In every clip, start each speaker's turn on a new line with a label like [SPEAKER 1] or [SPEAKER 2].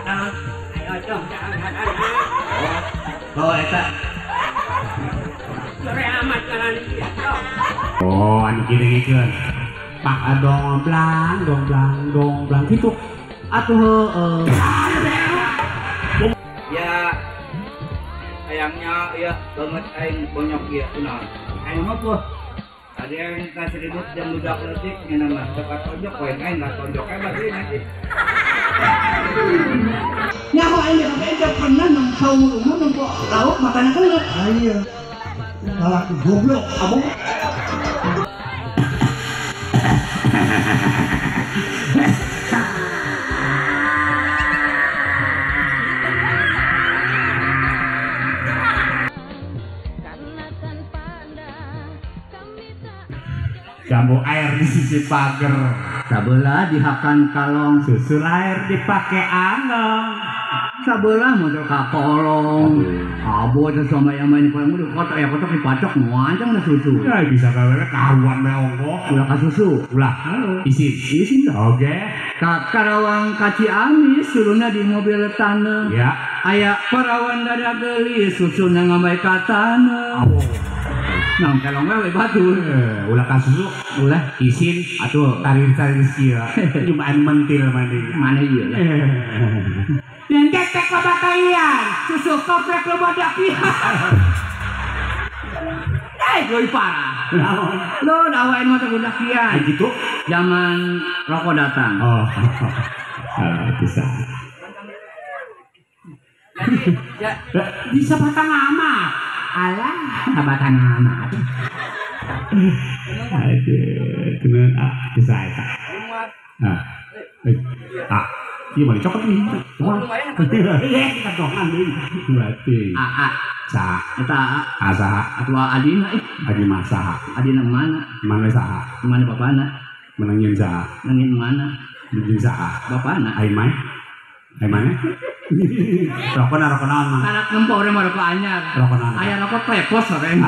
[SPEAKER 1] Ayo dong jangan.
[SPEAKER 2] Oh eta.
[SPEAKER 1] Sore amat jalan ieu.
[SPEAKER 3] Oh anu kieu. Pak dong blang dong blang dong blang gitu.
[SPEAKER 2] Atuh heueuh.
[SPEAKER 1] Ya sayangnya ya banget aing bonyok ieu kunaon.
[SPEAKER 2] Aing apa?
[SPEAKER 1] Ada yang kasih ribut jam budak leutik nya mah teu katonjok poe aing katonjok hebat deui nanti.
[SPEAKER 2] Nyaho aing teh pernah nempo umur nempo lauk makanan kelet.
[SPEAKER 4] Iya. Lalaki goblok abong.
[SPEAKER 3] Jambu air di sisi pagar,
[SPEAKER 2] sabelah dihakan kalong,
[SPEAKER 3] susu air dipakai angong,
[SPEAKER 2] sabelah model kakolong, abo aja sama yang main kolong udah kotak ya kotak dipacok ngancang dah susu.
[SPEAKER 3] Ya bisa kawin karuan meongko,
[SPEAKER 2] ulah ka susu,
[SPEAKER 3] ulah isin,
[SPEAKER 2] isin dah.
[SPEAKER 3] Oke.
[SPEAKER 2] Ka Karawang ka Ciamis suruna di mobil taneuh.
[SPEAKER 3] Ya.
[SPEAKER 2] Aya parawan dada geulis susuna ngambai ka taneuh. Nah, kalong we batur.
[SPEAKER 3] Ulah ka susu,
[SPEAKER 2] ulah
[SPEAKER 3] isin
[SPEAKER 2] atuh
[SPEAKER 3] tarir-tarir kieu. Jumaan mentil maneh.
[SPEAKER 2] Maneh ieu lah.
[SPEAKER 3] Yang ketek babakaian,
[SPEAKER 2] susu koprek loba dakian. Eh, leuwih parah.
[SPEAKER 3] Naon?
[SPEAKER 2] Lo dawain mah teh dakian.
[SPEAKER 3] Gitu.
[SPEAKER 2] Zaman rokok datang.
[SPEAKER 3] Oh. Bisa.
[SPEAKER 1] Ya.
[SPEAKER 3] Bisa batang amat.
[SPEAKER 2] Alah, sahabatan amat.
[SPEAKER 3] Aduh, kena bisa eta. Nah. Ah, ieu mah dicokot nih. Iya, kita dongan deui. Berarti.
[SPEAKER 2] Aa,
[SPEAKER 3] saha?
[SPEAKER 2] Eta aa.
[SPEAKER 3] Ah, saha?
[SPEAKER 2] Atuh adina ih.
[SPEAKER 3] Adi mah saha?
[SPEAKER 2] Adina mana?
[SPEAKER 3] Mana saha?
[SPEAKER 2] Mana bapana?
[SPEAKER 3] Menangin saha?
[SPEAKER 2] Nangin mana?
[SPEAKER 3] Nangin saha?
[SPEAKER 2] Bapana.
[SPEAKER 3] Ai mah? Ai mana? Rokok rokok naon mah?
[SPEAKER 2] Karak nempo urang mah rokok anyar.
[SPEAKER 3] Rokok naon?
[SPEAKER 2] Aya rokok tepos urang.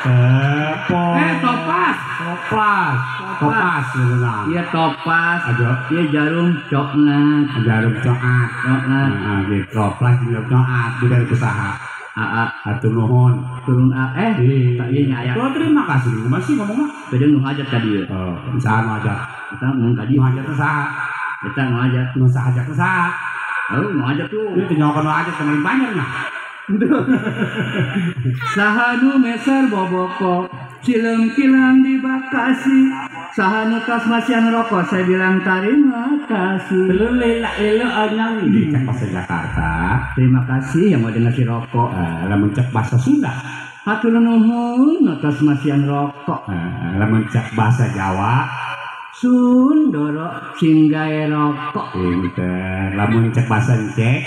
[SPEAKER 3] Tepos.
[SPEAKER 2] Topas.
[SPEAKER 3] Topas. Topas gitu nah.
[SPEAKER 2] Iya topas.
[SPEAKER 3] Aduh.
[SPEAKER 2] Iya jarum coklat.
[SPEAKER 3] Jarum coklat.
[SPEAKER 2] Coklat.
[SPEAKER 3] Heeh gitu. Toplas jarum coklat di dari usaha.
[SPEAKER 2] Aa.
[SPEAKER 3] Atur nuhun.
[SPEAKER 2] Turun a tak ieu nya aya.
[SPEAKER 3] Oh, terima kasih. Masih ngomong mah.
[SPEAKER 2] Beda nu hajat ka dieu.
[SPEAKER 3] Oh, saha nu hajat?
[SPEAKER 2] Eta nu ka dieu.
[SPEAKER 3] Nu hajat teh saha?
[SPEAKER 2] Eta nu hajat.
[SPEAKER 3] Nu saha hajat teh saha?
[SPEAKER 2] Oh, nu hajat tuh.
[SPEAKER 3] Ini teh nyawa nu hajat teh paling banyak nah.
[SPEAKER 2] Saha nu meser boboko, cilem kilang di Bekasi. Saha nu tas masian rokok, saya bilang terima kasih.
[SPEAKER 3] Lele lele anyang di cek bahasa Jakarta.
[SPEAKER 2] Terima kasih yang udah ngasih rokok.
[SPEAKER 3] Lamun cek bahasa Sunda.
[SPEAKER 2] Hatur nuhun nu tas masian rokok.
[SPEAKER 3] Lamun cek bahasa Jawa.
[SPEAKER 2] Sundoro singgae rokok.
[SPEAKER 3] Pinter. Lamun cek bahasa Encek.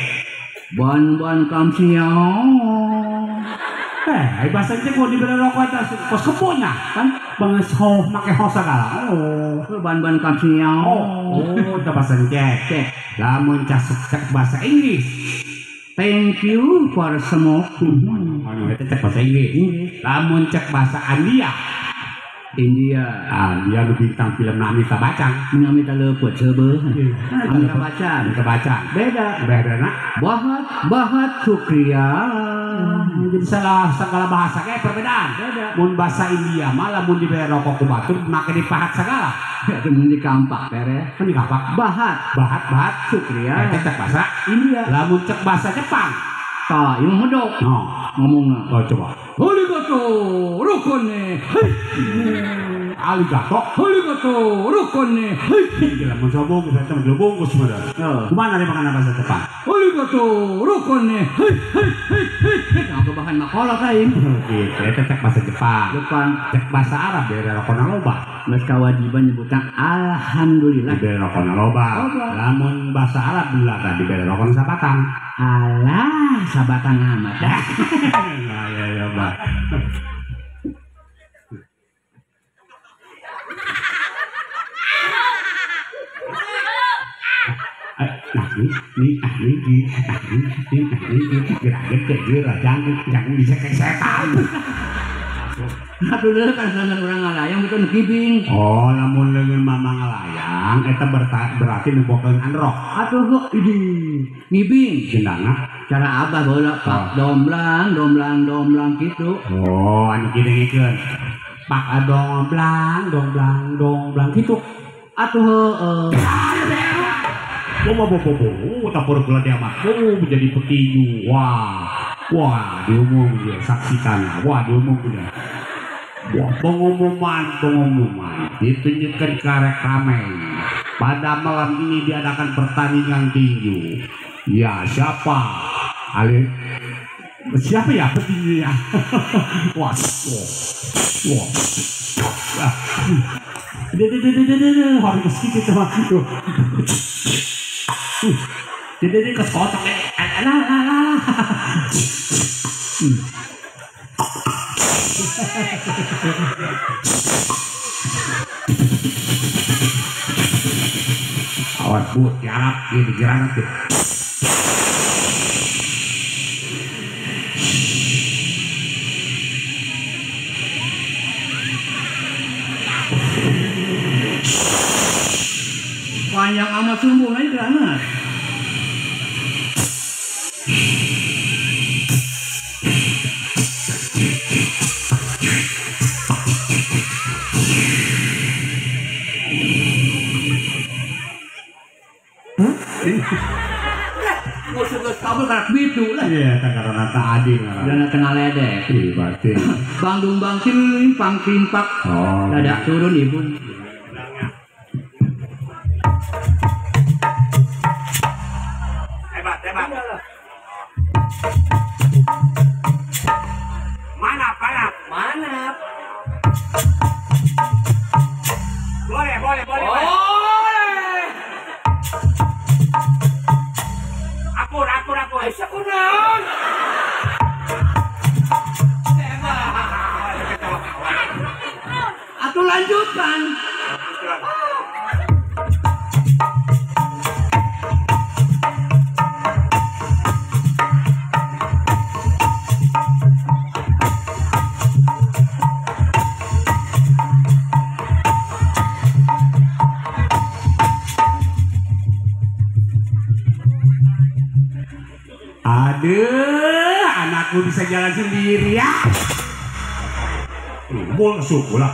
[SPEAKER 2] Bon-bon kamsiong.
[SPEAKER 3] Bahasa Encek mau diberi rokok atas kos kebonya kan banges ho make ho segala.
[SPEAKER 2] Oh, ban-ban kamsiong.
[SPEAKER 3] Oh, itu bahasa Encek.
[SPEAKER 2] Cek.
[SPEAKER 3] Lamun cek bahasa Inggris.
[SPEAKER 2] Thank you for smoking.
[SPEAKER 3] Anu eta cek bahasa Inggris. Lamun cek bahasa India.
[SPEAKER 2] India.
[SPEAKER 3] Ah, dia nu bintang film Amitabh Bachchan.
[SPEAKER 2] Amitabh leupeut seubeuh. Amitabh Bachchan.
[SPEAKER 3] Amitabh Bachchan.
[SPEAKER 2] Beda.
[SPEAKER 3] Beda na.
[SPEAKER 2] Bahat bahat sukriya.
[SPEAKER 3] Jadi salah segala bahasa kayak perbedaan.
[SPEAKER 2] Beda.
[SPEAKER 3] Mun bahasa India malah mun dibere rokok ku batur make dipahat segala.
[SPEAKER 2] Itu mun dikampak tere.
[SPEAKER 3] Mun dikampak.
[SPEAKER 2] Bahat
[SPEAKER 3] bahat bahat
[SPEAKER 2] sukriya.
[SPEAKER 3] Eta cek bahasa
[SPEAKER 2] India.
[SPEAKER 3] Lamun cek bahasa Jepang.
[SPEAKER 2] Tah, ieu medok.
[SPEAKER 3] No.
[SPEAKER 2] Ngomongna.
[SPEAKER 3] Oh, coba.
[SPEAKER 2] Arigato rokone. Hei.
[SPEAKER 3] Arigato.
[SPEAKER 2] Arigato rokone. Hei.
[SPEAKER 3] Gila mun sobung eta mah bungkus mah. Kumaha ari makan bahasa Jepang?
[SPEAKER 2] Arigato rokone. Hei hei hei hei. Nah, bahan makola aing.
[SPEAKER 3] Gitu, eta cek bahasa Jepang.
[SPEAKER 2] Jepang.
[SPEAKER 3] Cek bahasa Arab bere rokona loba.
[SPEAKER 2] Geus kawajiban nyebutna alhamdulillah.
[SPEAKER 3] Dibere rokona loba. Lamun bahasa Arab bila tadi dibere rokona sabatang.
[SPEAKER 2] Alah, sabatang amat dah.
[SPEAKER 3] Nah, ya ya, Mbak. Nah, ini, gerak gede, gerak jangan bisa kayak setan.
[SPEAKER 2] Atuh deui kan sangan urang ngalayang betul ngibing.
[SPEAKER 3] Oh, lamun leungeun mama ngalayang eta berarti nempokeun androk.
[SPEAKER 2] Atuh idih ngibing
[SPEAKER 3] gendangna
[SPEAKER 2] cara abah baheula pak domblang domblang domblang kitu.
[SPEAKER 3] Oh, anu kieu pak domblang domblang domblang kitu.
[SPEAKER 2] Atuh heueuh.
[SPEAKER 3] Bobo bobo bobo tapur gula dia mah. Oh, menjadi petinju. Wah. Wah, diumum dia saksikan. Wah, diumum dia. Wah, pengumuman ditunjukkan ke rame. Pada malam ini diadakan pertandingan tinju. Ya, siapa? Ali siapa ya petinjunya? Wah, wah, wah. Dede, harus sedikit sama. Dede, keskotak. Alah, alah, alah. Awas bu, tiarap, ini digerak tuh.
[SPEAKER 2] Panjang amat sumbu aja granat.
[SPEAKER 3] Iya, karena tadi
[SPEAKER 2] karena tengah ledek.
[SPEAKER 3] Iya, berarti.
[SPEAKER 2] Bandung bang timpang timpak.
[SPEAKER 3] Oh.
[SPEAKER 2] Dadak turun ibu.
[SPEAKER 1] Hebat, hebat. Mana, mana? Mana? Boleh, boleh, boleh. Boleh. Akur, akur, akur. Aisyah kunaon.
[SPEAKER 2] Atau lanjutkan.
[SPEAKER 3] Aduh, anakku bisa jalan sendiri ya. Bol suku lah.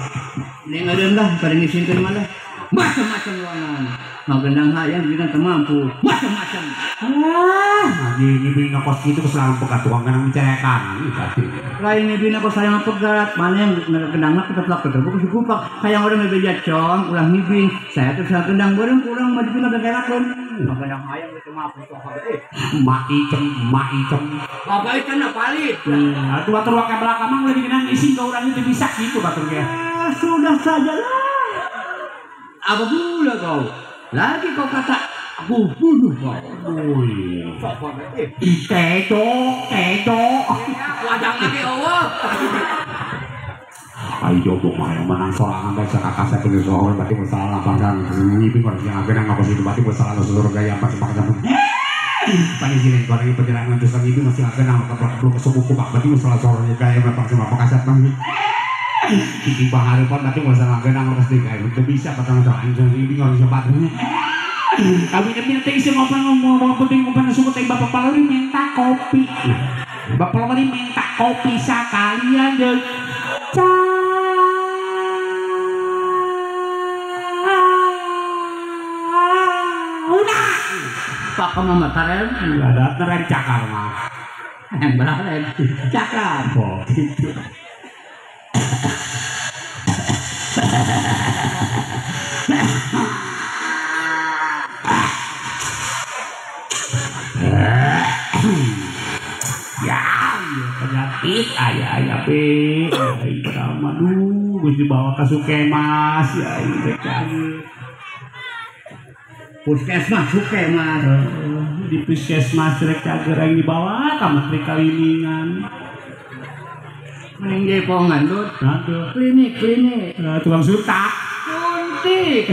[SPEAKER 2] Ini ngadeun lah, pada ngisinkeun malah. Macam-macam ruangan. Magendang hayang bilang teu mampu. Macam-macam.
[SPEAKER 3] Ah, ngibing ngakos kitu keserangan pegat tukang genang mencarekan.
[SPEAKER 2] Lain ngibing ngakos hayang pegat, mana yang gendangna keteplak keterbuk sukupak. Hayang urang bebeja cong, ulah ngibing. Saya teh bisa gendang bareng kurang mah dipina gagerakeun. Magendang hayang teu mampu sok eh.
[SPEAKER 3] Mak icem, mak icem.
[SPEAKER 2] Bapak icem na palit.
[SPEAKER 3] Atuh batur wake belakang mah ulah digenang isin ka urang teu bisa kitu batur ge.
[SPEAKER 2] Sudah sajalah. Apa pula kau? Lagi kau kata aku bunuh kau.
[SPEAKER 3] Woi. Keco, keco.
[SPEAKER 2] Wajang lagi Allah.
[SPEAKER 3] Ayo dong mah yang menang sorangan bae kakak saya punya sohor berarti masalah banggang ngibing orang yang agen ngakos itu berarti masalah surga yang pas pakai Panisirin korang yang perjalanan terus ngibing masih agen ngakos belum kesubuh kubak berarti masalah surga yang memang sama pakasat mah. Kiki pangharepan berarti masalah agen ngakos di kae teu bisa patang sorangan ngibing orang siapa. Kami minta isi ngomong penting ngomong suku teh Bapak Palori minta kopi. Bapak Palori minta kopi sekalian deh. Udah.
[SPEAKER 2] Pak mama taren
[SPEAKER 3] ada taren cakar mah.
[SPEAKER 2] Yang beraren cakar.
[SPEAKER 3] Oh, gitu. Ya, penyakit ayah ayah pe, aduh, gue dibawa ke Sukemas ya, ini kan.
[SPEAKER 2] Puskesmas, Sukemas.
[SPEAKER 3] Di puskesmas rek cager yang dibawa ke Menteri Kaliningan.
[SPEAKER 2] Mending jepongan tuh.
[SPEAKER 3] Aduh.
[SPEAKER 2] Klinik, klinik.
[SPEAKER 3] Tukang suntak.
[SPEAKER 2] Suntik.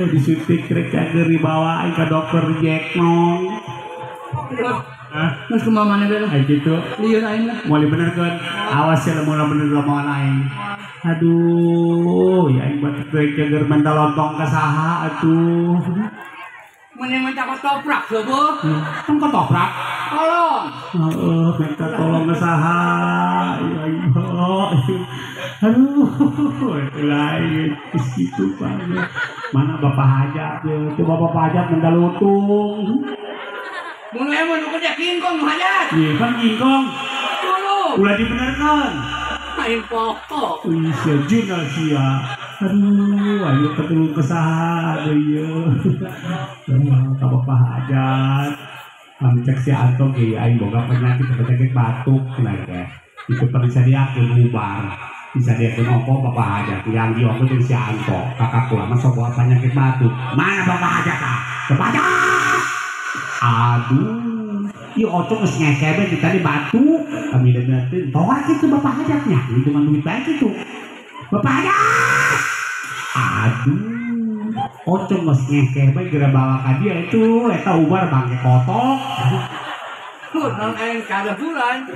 [SPEAKER 3] Disuntik rek cager dibawa ke dokter Jack Nong.
[SPEAKER 2] Geus kumaha maneh we lah.
[SPEAKER 3] Ai kitu.
[SPEAKER 2] Lieur aing lah.
[SPEAKER 3] Moal dibenerkeun. Awas ya lamun bener omongan aing. Aduh, ya aing batuk deui keur mental lontong ka saha atuh.
[SPEAKER 2] Mending minta ketoprak sobo.
[SPEAKER 3] Kan ketoprak?
[SPEAKER 2] Tolong.
[SPEAKER 3] Heeh, minta tolong ke saha. Ya Allah. Aduh, lain kitu banget. Mana Bapak Hajat ye? Coba Bapak Hajat minta lutung.
[SPEAKER 2] Mun aya mun ukur dia kingkong Hajat.
[SPEAKER 3] Iya, kan kingkong.
[SPEAKER 2] Tolong.
[SPEAKER 3] Ulah dibenerkeun.
[SPEAKER 2] Aing pokok.
[SPEAKER 3] Wih, sia jinal sia. Aduh, ayo ketulung ke saha deui ieu. Ka Bapak Hajat. Kami cek si Anto ge aing boga penyakit batuk nah teh. Itu disadiakeun ubar. Disadiakeun ongko Bapak Hajat. Yang diongko jeung si Anto. Kakak kula mah sok boga penyakit batuk. Mana Bapak Hajat tah? Bapak Hajat. Aduh, ieu ocok geus ngekebe di tadi batuk. Kami dengerin tolak itu Bapak Hajatnya. Hitungan duit bae kitu. Bapak Hajat. Aduh, ocong geus ngekeh bae geura bawa ka dia itu eta ubar bangke kotok.
[SPEAKER 2] Naon aing kadahuran.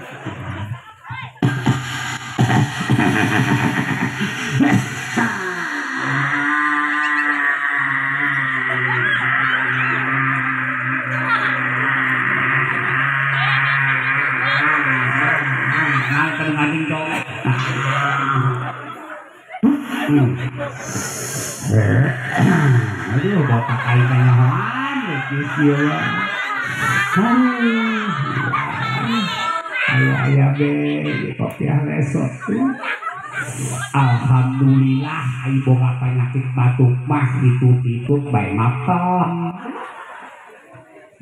[SPEAKER 3] Nah, kan ngading cong. Aduh, botak aing kanyahoan geus ieu. Ayo aya be kopiah resot. Alhamdulillah aing boga penyakit batuk mah ditutip bae mapel.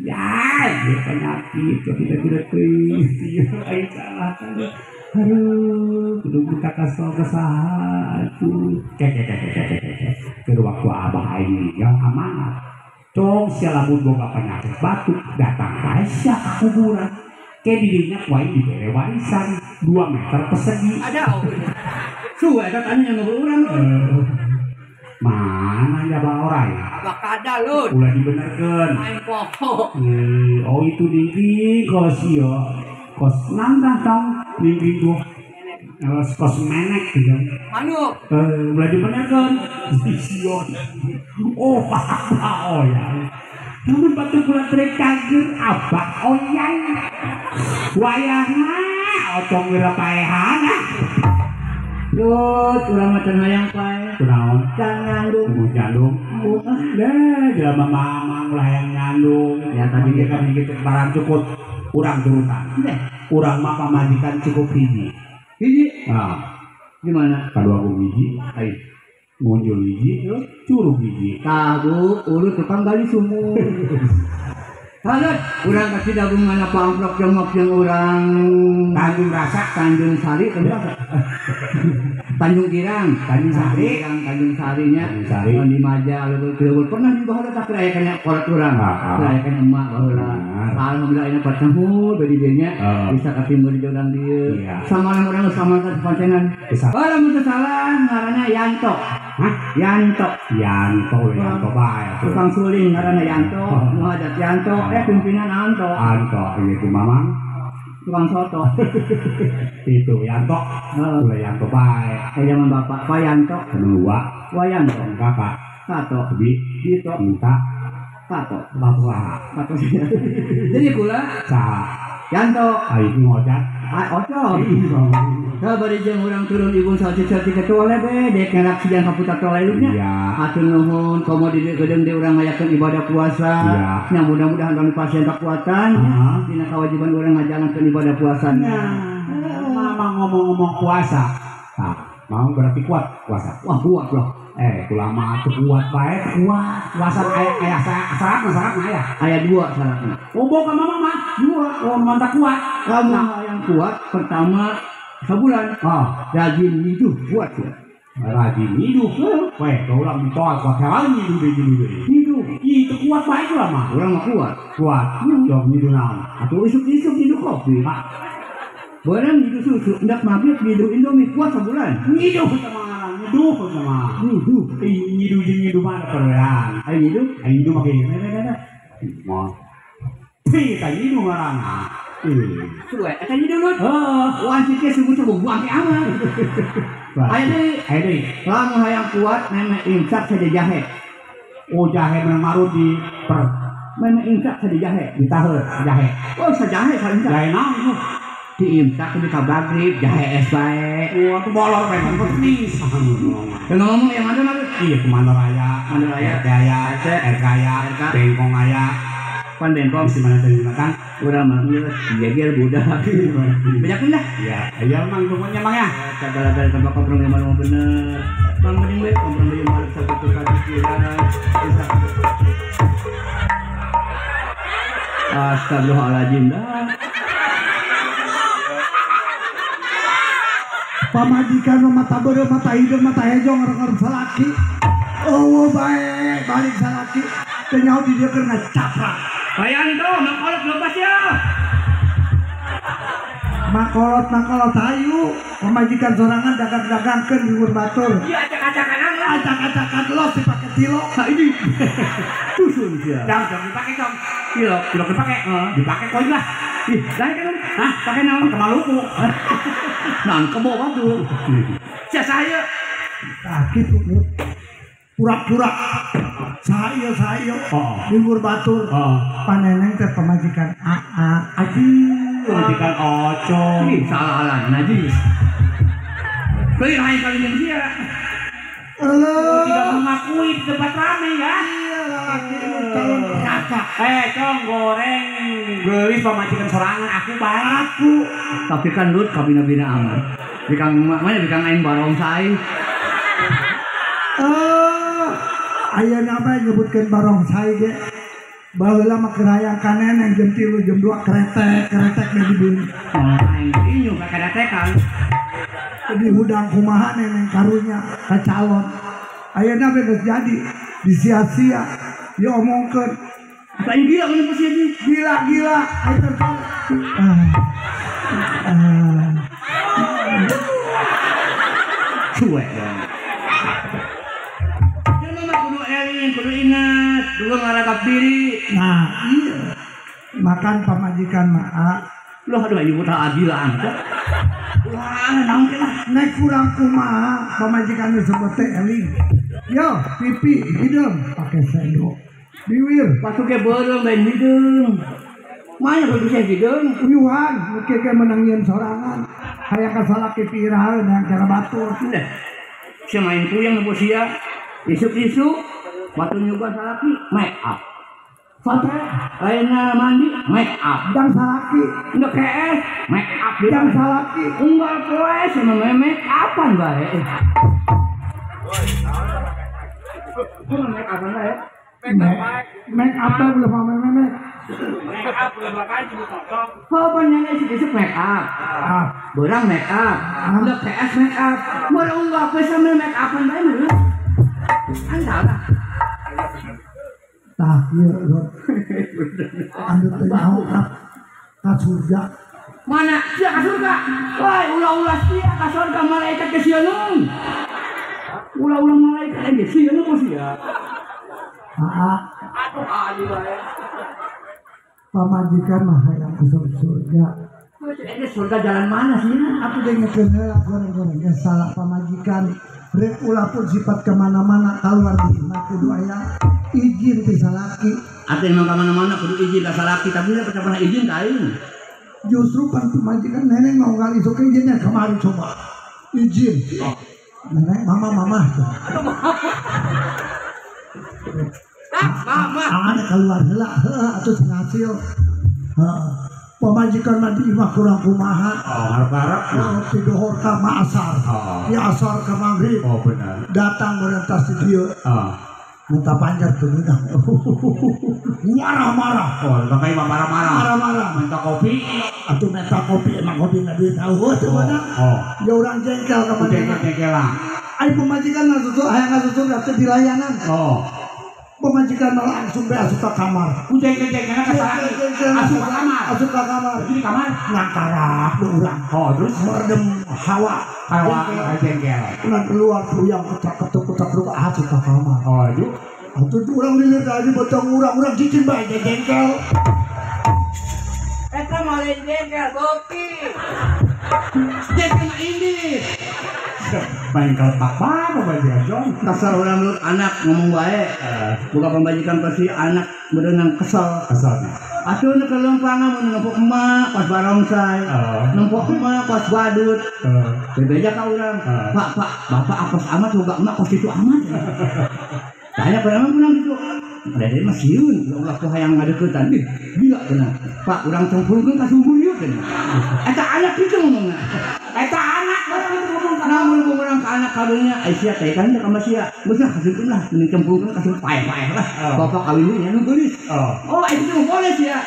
[SPEAKER 3] Ya, ieu penyakit tidak teuing. Ieu aing salah. Aduh, kudu minta kasih ke saha atuh. Ke. Keur waktu abah aing ninggal amanat. Cong sia lamun boga penyakit batuk datang bae sia ka kuburan. Ke dirinya ku aing dibere warisan 2 meter persegi.
[SPEAKER 2] Ada. Su eta tanya yang urang.
[SPEAKER 3] Mana ya bah orai?
[SPEAKER 2] Abah kada lun.
[SPEAKER 3] Ulah dibenerkeun.
[SPEAKER 2] Aing poho.
[SPEAKER 3] Oh itu dingking kos ieu. Kos nantah tong dingking tuh. Kos menek gitu.
[SPEAKER 2] Manuk.
[SPEAKER 3] Ulah dibenerkeun. Sion. Oh abah oyang. Namun batu kula trek kager abah oyang. Wayahna otong geura paehan.
[SPEAKER 2] Lut, urang mah can hayang pae.
[SPEAKER 3] Kunaon?
[SPEAKER 2] Can nyandung.
[SPEAKER 3] Mun nyandung. Deh, jelema mamang ulah hayang nyandung.
[SPEAKER 2] Ya tadi
[SPEAKER 3] ge kan kitu barang cukup urang turutan.
[SPEAKER 2] Deh,
[SPEAKER 3] urang mah pamajikan cukup hiji.
[SPEAKER 2] Hiji?
[SPEAKER 3] Nah.
[SPEAKER 2] Gimana?
[SPEAKER 3] Kadua hiji,
[SPEAKER 2] ayo.
[SPEAKER 3] Ngunjul hiji, curug hiji.
[SPEAKER 2] Tah, Bu, urut tukang gali sumur. Halut, urang kasih dagungan apa amplop jongok jeung urang
[SPEAKER 3] Tanjung Rasa,
[SPEAKER 2] Tanjung Sari, Tanjung Girang,
[SPEAKER 3] Tanjung Sari,
[SPEAKER 2] Tanjung Sarinya,
[SPEAKER 3] Tanjung Sari.
[SPEAKER 2] Di Maja, leubeur pernah di baheula tah keur aya kana kolot urang, keur aya kana emak baheula. Alhamdulillah aya patemu bari dieu nya bisa katimbul di urang dieu. Sama urang sama ka pancenan. Oh, lamun teu salah ngaranna Yanto.
[SPEAKER 3] Hah?
[SPEAKER 2] Yanto.
[SPEAKER 3] Yanto, Yanto bae.
[SPEAKER 2] Tukang suling ngaranna Yanto, nu hajat Yanto, pimpinan Anto.
[SPEAKER 3] Anto, itu mamang
[SPEAKER 2] tukang soto.
[SPEAKER 3] Itu Yanto. Ulah Yanto bae.
[SPEAKER 2] Zaman bapak Pak Yanto.
[SPEAKER 3] Kedua,
[SPEAKER 2] Wayanto.
[SPEAKER 3] Kakak.
[SPEAKER 2] Kato.
[SPEAKER 3] Bi.
[SPEAKER 2] Dito.
[SPEAKER 3] Minta.
[SPEAKER 2] Kato.
[SPEAKER 3] Bapak.
[SPEAKER 2] Kato. Jadi kula
[SPEAKER 3] saha?
[SPEAKER 2] Yanto.
[SPEAKER 3] Aing ngojat.
[SPEAKER 2] Ah, ojo. Heuh bari jeung urang turun ibu saeutik-saeutik ke tole be dek ngelak siang ka putar tole nya. Hatur nuhun komo di geudeung deui urang ngayakeun ibadah puasa. Nya mudah-mudahan urang pasien kekuatan dina kewajiban urang ngajalankeun ibadah puasana.
[SPEAKER 3] Mama ngomong-ngomong puasa. Tah, mau berarti kuat puasa.
[SPEAKER 2] Wah, kuat loh.
[SPEAKER 3] Kula mah atuh kuat bae, kuat. Puasa aya syaratna aya.
[SPEAKER 2] Aya dua syaratna.
[SPEAKER 3] Oh, boga mama mah dua. Oh, mantap kuat.
[SPEAKER 2] Kamu yang kuat pertama sebulan.
[SPEAKER 3] Oh,
[SPEAKER 2] rajin hidup kuat ya.
[SPEAKER 3] Rajin hidup. Weh, kau ulang ditolak kuat kali hidup deui deui.
[SPEAKER 2] Hidup.
[SPEAKER 3] Itu kuat bae kula mah.
[SPEAKER 2] Urang mah kuat.
[SPEAKER 3] Kuat. Jog hidup naon?
[SPEAKER 2] Atuh isuk-isuk hidup kopi. Barang hidup susu, hendak maghrib hidup Indomie kuat sebulan.
[SPEAKER 3] Hidup sama ngiduh sama.
[SPEAKER 2] Ngiduh.
[SPEAKER 3] Ngiduh jeung ngiduh mana perbedaan?
[SPEAKER 2] Ayo ngiduh.
[SPEAKER 3] Ayo ngiduh make ini. Mau. Ih, tadi nu ngaranna.
[SPEAKER 2] Suwe, eta nyiduh Lut.
[SPEAKER 3] Heeh.
[SPEAKER 2] Wanci teh sungguh-sungguh buang ke aman. Aya deui.
[SPEAKER 3] Aya deui.
[SPEAKER 2] Lamun hayang kuat meme imsak saja jahe.
[SPEAKER 3] Oh jahe menang marut di per.
[SPEAKER 2] Meme imsak saja jahe.
[SPEAKER 3] Ditaheut jahe.
[SPEAKER 2] Oh sajahe saimsak.
[SPEAKER 3] Jahe naon tuh?
[SPEAKER 2] Di imsak di ka magrib jahe es bae.
[SPEAKER 3] Wah, tuh bolor memang petis.
[SPEAKER 2] Yang ngomong yang mana Lut?
[SPEAKER 3] Iya, Komando Raya,
[SPEAKER 2] Komando Raya,
[SPEAKER 3] RT aya, RK aya, Bengkong aya.
[SPEAKER 2] Pan Bengkong
[SPEAKER 3] si mana tadi makan?
[SPEAKER 2] Urang mah geus jeger budak. Bejakeun lah.
[SPEAKER 3] Iya, iya mang pokoknya mang ya.
[SPEAKER 2] Sagala-gala tambah komprong yang malu bener. Mang mending we komprong yang malu satu kali pikiran. Astagfirullahaladzim dah.
[SPEAKER 4] Pamajikan mata beureum, mata hideung, mata hejo ngareng-ngareng salaki. Eueuh bae balik salaki. Teu nyaho di dieu keur ngacaprak.
[SPEAKER 2] Bayanto, mangkolot lepas ya.
[SPEAKER 4] Makolot hayu, pamajikan sorangan dagang-dagangkeun di batur.
[SPEAKER 2] Iya acak-acakan lah.
[SPEAKER 4] Acak-acakan los dipake tilok.
[SPEAKER 2] Ha ini. Susun sia.
[SPEAKER 3] Dang dipake dong.
[SPEAKER 2] Tilok,
[SPEAKER 3] tilok dipake. Dipake koin lah.
[SPEAKER 2] Ih, lain kan? Hah, pake naon?
[SPEAKER 3] Ke Maluku.
[SPEAKER 2] Naon kebo batu. Sia saya.
[SPEAKER 4] Tah kitu Lut. Pura-pura. Saya
[SPEAKER 3] oh.
[SPEAKER 4] Libur batur.
[SPEAKER 3] Oh.
[SPEAKER 4] Paneneng teh pamajikan AA.
[SPEAKER 3] Aji, pamajikan Oco.
[SPEAKER 2] Ih, salah najis. Beli lain kali jeung sia.
[SPEAKER 4] Euleuh.
[SPEAKER 3] Tidak mengakui di tempat rame ya.
[SPEAKER 4] Iya, lalaki nu calon neraka.
[SPEAKER 3] Cong goreng geulis pamajikan sorangan aku bae.
[SPEAKER 4] Aku.
[SPEAKER 2] Tapi kan Lut kabina-bina amat. Bikang mana bikang aing barongsai.
[SPEAKER 4] Ayeuna mah nyebutkeun barongsai ge. Baheula mah keur hayang ka neneng jam 3 jam 2 kretek di dibeuli.
[SPEAKER 2] Oh, aing inyu ka kretekan.
[SPEAKER 4] Di hudang kumaha neneng karunya ka calon. Ayeuna geus jadi disia-sia diomongkeun.
[SPEAKER 2] Aing gila mun pasti ini.
[SPEAKER 4] Gila-gila aing terpal.
[SPEAKER 2] Cuek. Kudu ingat, dulu ngaragap diri.
[SPEAKER 4] Nah, iya. Makan pamajikan mah.
[SPEAKER 2] Loh, aduh ibu tak adilan. Wah, naon teh lah.
[SPEAKER 4] Nek kurang kumaha pamajikan disebut teh eling. Yo, pipi hideung pake sendok. Biwir
[SPEAKER 2] pasuke beureum lain hideung. Mana kudu saya hideung?
[SPEAKER 4] Uyuhan, nu kieu ge meunang nyieun sorangan. Hayang ka salaki piiraheun hayang cara batur.
[SPEAKER 2] Sia main puyeng nu sia. Isuk-isuk batu nyuguhan salaki make up. Sate lainna mandi make up.
[SPEAKER 4] Jang salaki
[SPEAKER 2] endek kees make up.
[SPEAKER 4] Jang salaki
[SPEAKER 2] unggal poe sama make upan bae. Kumaha make upan bae?
[SPEAKER 4] Make up belum mame meme.
[SPEAKER 1] Make up belum makan cuma potong.
[SPEAKER 2] Kapan nyana isuk-isuk make up? Beurang make up. Endek kees make up. Mun unggal poe sama make upan bae meureun. Kan salah.
[SPEAKER 4] Tah ieu Lut. Anu teu nyaho ka surga.
[SPEAKER 2] Mana sia ka surga? Woi, ulah-ulah sia ka surga malaikat ke sieun. Ulah-ulah malaikat ge sieun ku sia.
[SPEAKER 4] Heeh.
[SPEAKER 1] Aduh aji bae.
[SPEAKER 4] Pamajikan mah hayang asup surga.
[SPEAKER 2] Ini surga jalan mana sih?
[SPEAKER 4] Aku dengekeun heula goreng-goreng ge salah pamajikan. Rek ulah pun sifat kemana-mana keluar di imah kudu aya izin ti salaki.
[SPEAKER 2] Atuh emang kemana-mana kudu izin ka salaki, tapi dia pernah izin ka aing.
[SPEAKER 4] Justru pan pamajikan neneng mau ngali sok izinnya kemari coba. Izin.
[SPEAKER 2] Oh.
[SPEAKER 4] Nenek mama mama.
[SPEAKER 1] Mama.
[SPEAKER 4] Ana keluar heula heuh atuh hasil. Heeh. Pamajikan mah di imah kurang kumaha.
[SPEAKER 3] Oh, harap-harap.
[SPEAKER 4] Oh, ti dohor ka asar.
[SPEAKER 3] Oh.
[SPEAKER 4] Di asar ka maghrib.
[SPEAKER 3] Oh, benar.
[SPEAKER 4] Datang merentas di dieu.
[SPEAKER 3] Oh.
[SPEAKER 4] Minta panjar teu meunang. Marah-marah.
[SPEAKER 3] Oh, makanya mah marah-marah.
[SPEAKER 4] Marah-marah.
[SPEAKER 3] Minta kopi.
[SPEAKER 4] Atuh minta kopi emang kopi na duit tahu teu meunang.
[SPEAKER 3] Oh.
[SPEAKER 4] Ya urang jengkel ka manehna.
[SPEAKER 3] Jengkel lah.
[SPEAKER 4] Ai pamajikan mah susu hayang ngasusul teh di layanan.
[SPEAKER 3] Oh.
[SPEAKER 4] Pamajikan malah langsung be asup ka kamar.
[SPEAKER 3] Ku jengkel-jengkelna ka salaki. Asup ka kamar.
[SPEAKER 4] Asup ka kamar.
[SPEAKER 3] Jadi di kamar
[SPEAKER 4] ngangkarak nu urang.
[SPEAKER 3] Oh, terus
[SPEAKER 4] meredem hawa.
[SPEAKER 3] Hawa jengkel.
[SPEAKER 4] Urang keluar puyang ketak-ketuk asup ka kamar.
[SPEAKER 3] Oh, itu.
[SPEAKER 4] Atuh urang lilir aja botong urang cicing bae jengkel.
[SPEAKER 1] di bengkel bokti. Jengkel mah ini.
[SPEAKER 3] Main kelepak apa pamajikan Jong?
[SPEAKER 2] Kasar orang menurut anak ngomong baik. Buka pemajikan pasti anak berenang kesel.
[SPEAKER 3] Kesel.
[SPEAKER 2] Atuh nu kelempang mun nempok emak pas barongsai. Nempok emak pas badut. Bebeja ka urang. Pak, pak, bapak apes amat boga emak kos kitu amat. Tanya pernah menang gitu. Dari mah sieun, ulah ku hayang ngadeuketan. Ih, gila cenah. Pak, urang cempurkeun ka sumur ieu cenah. Eta anak kitu ngomongna. Eta anak barang itu ngomong ka namun urang ka anak kadunya, ai sia teh kan ka sia. Geus lah kasihkeun lah, mending cempurkeun ka sumur paeh-paeh lah. Bapak kawin nya nu geulis. Oh, itu mah boleh sia.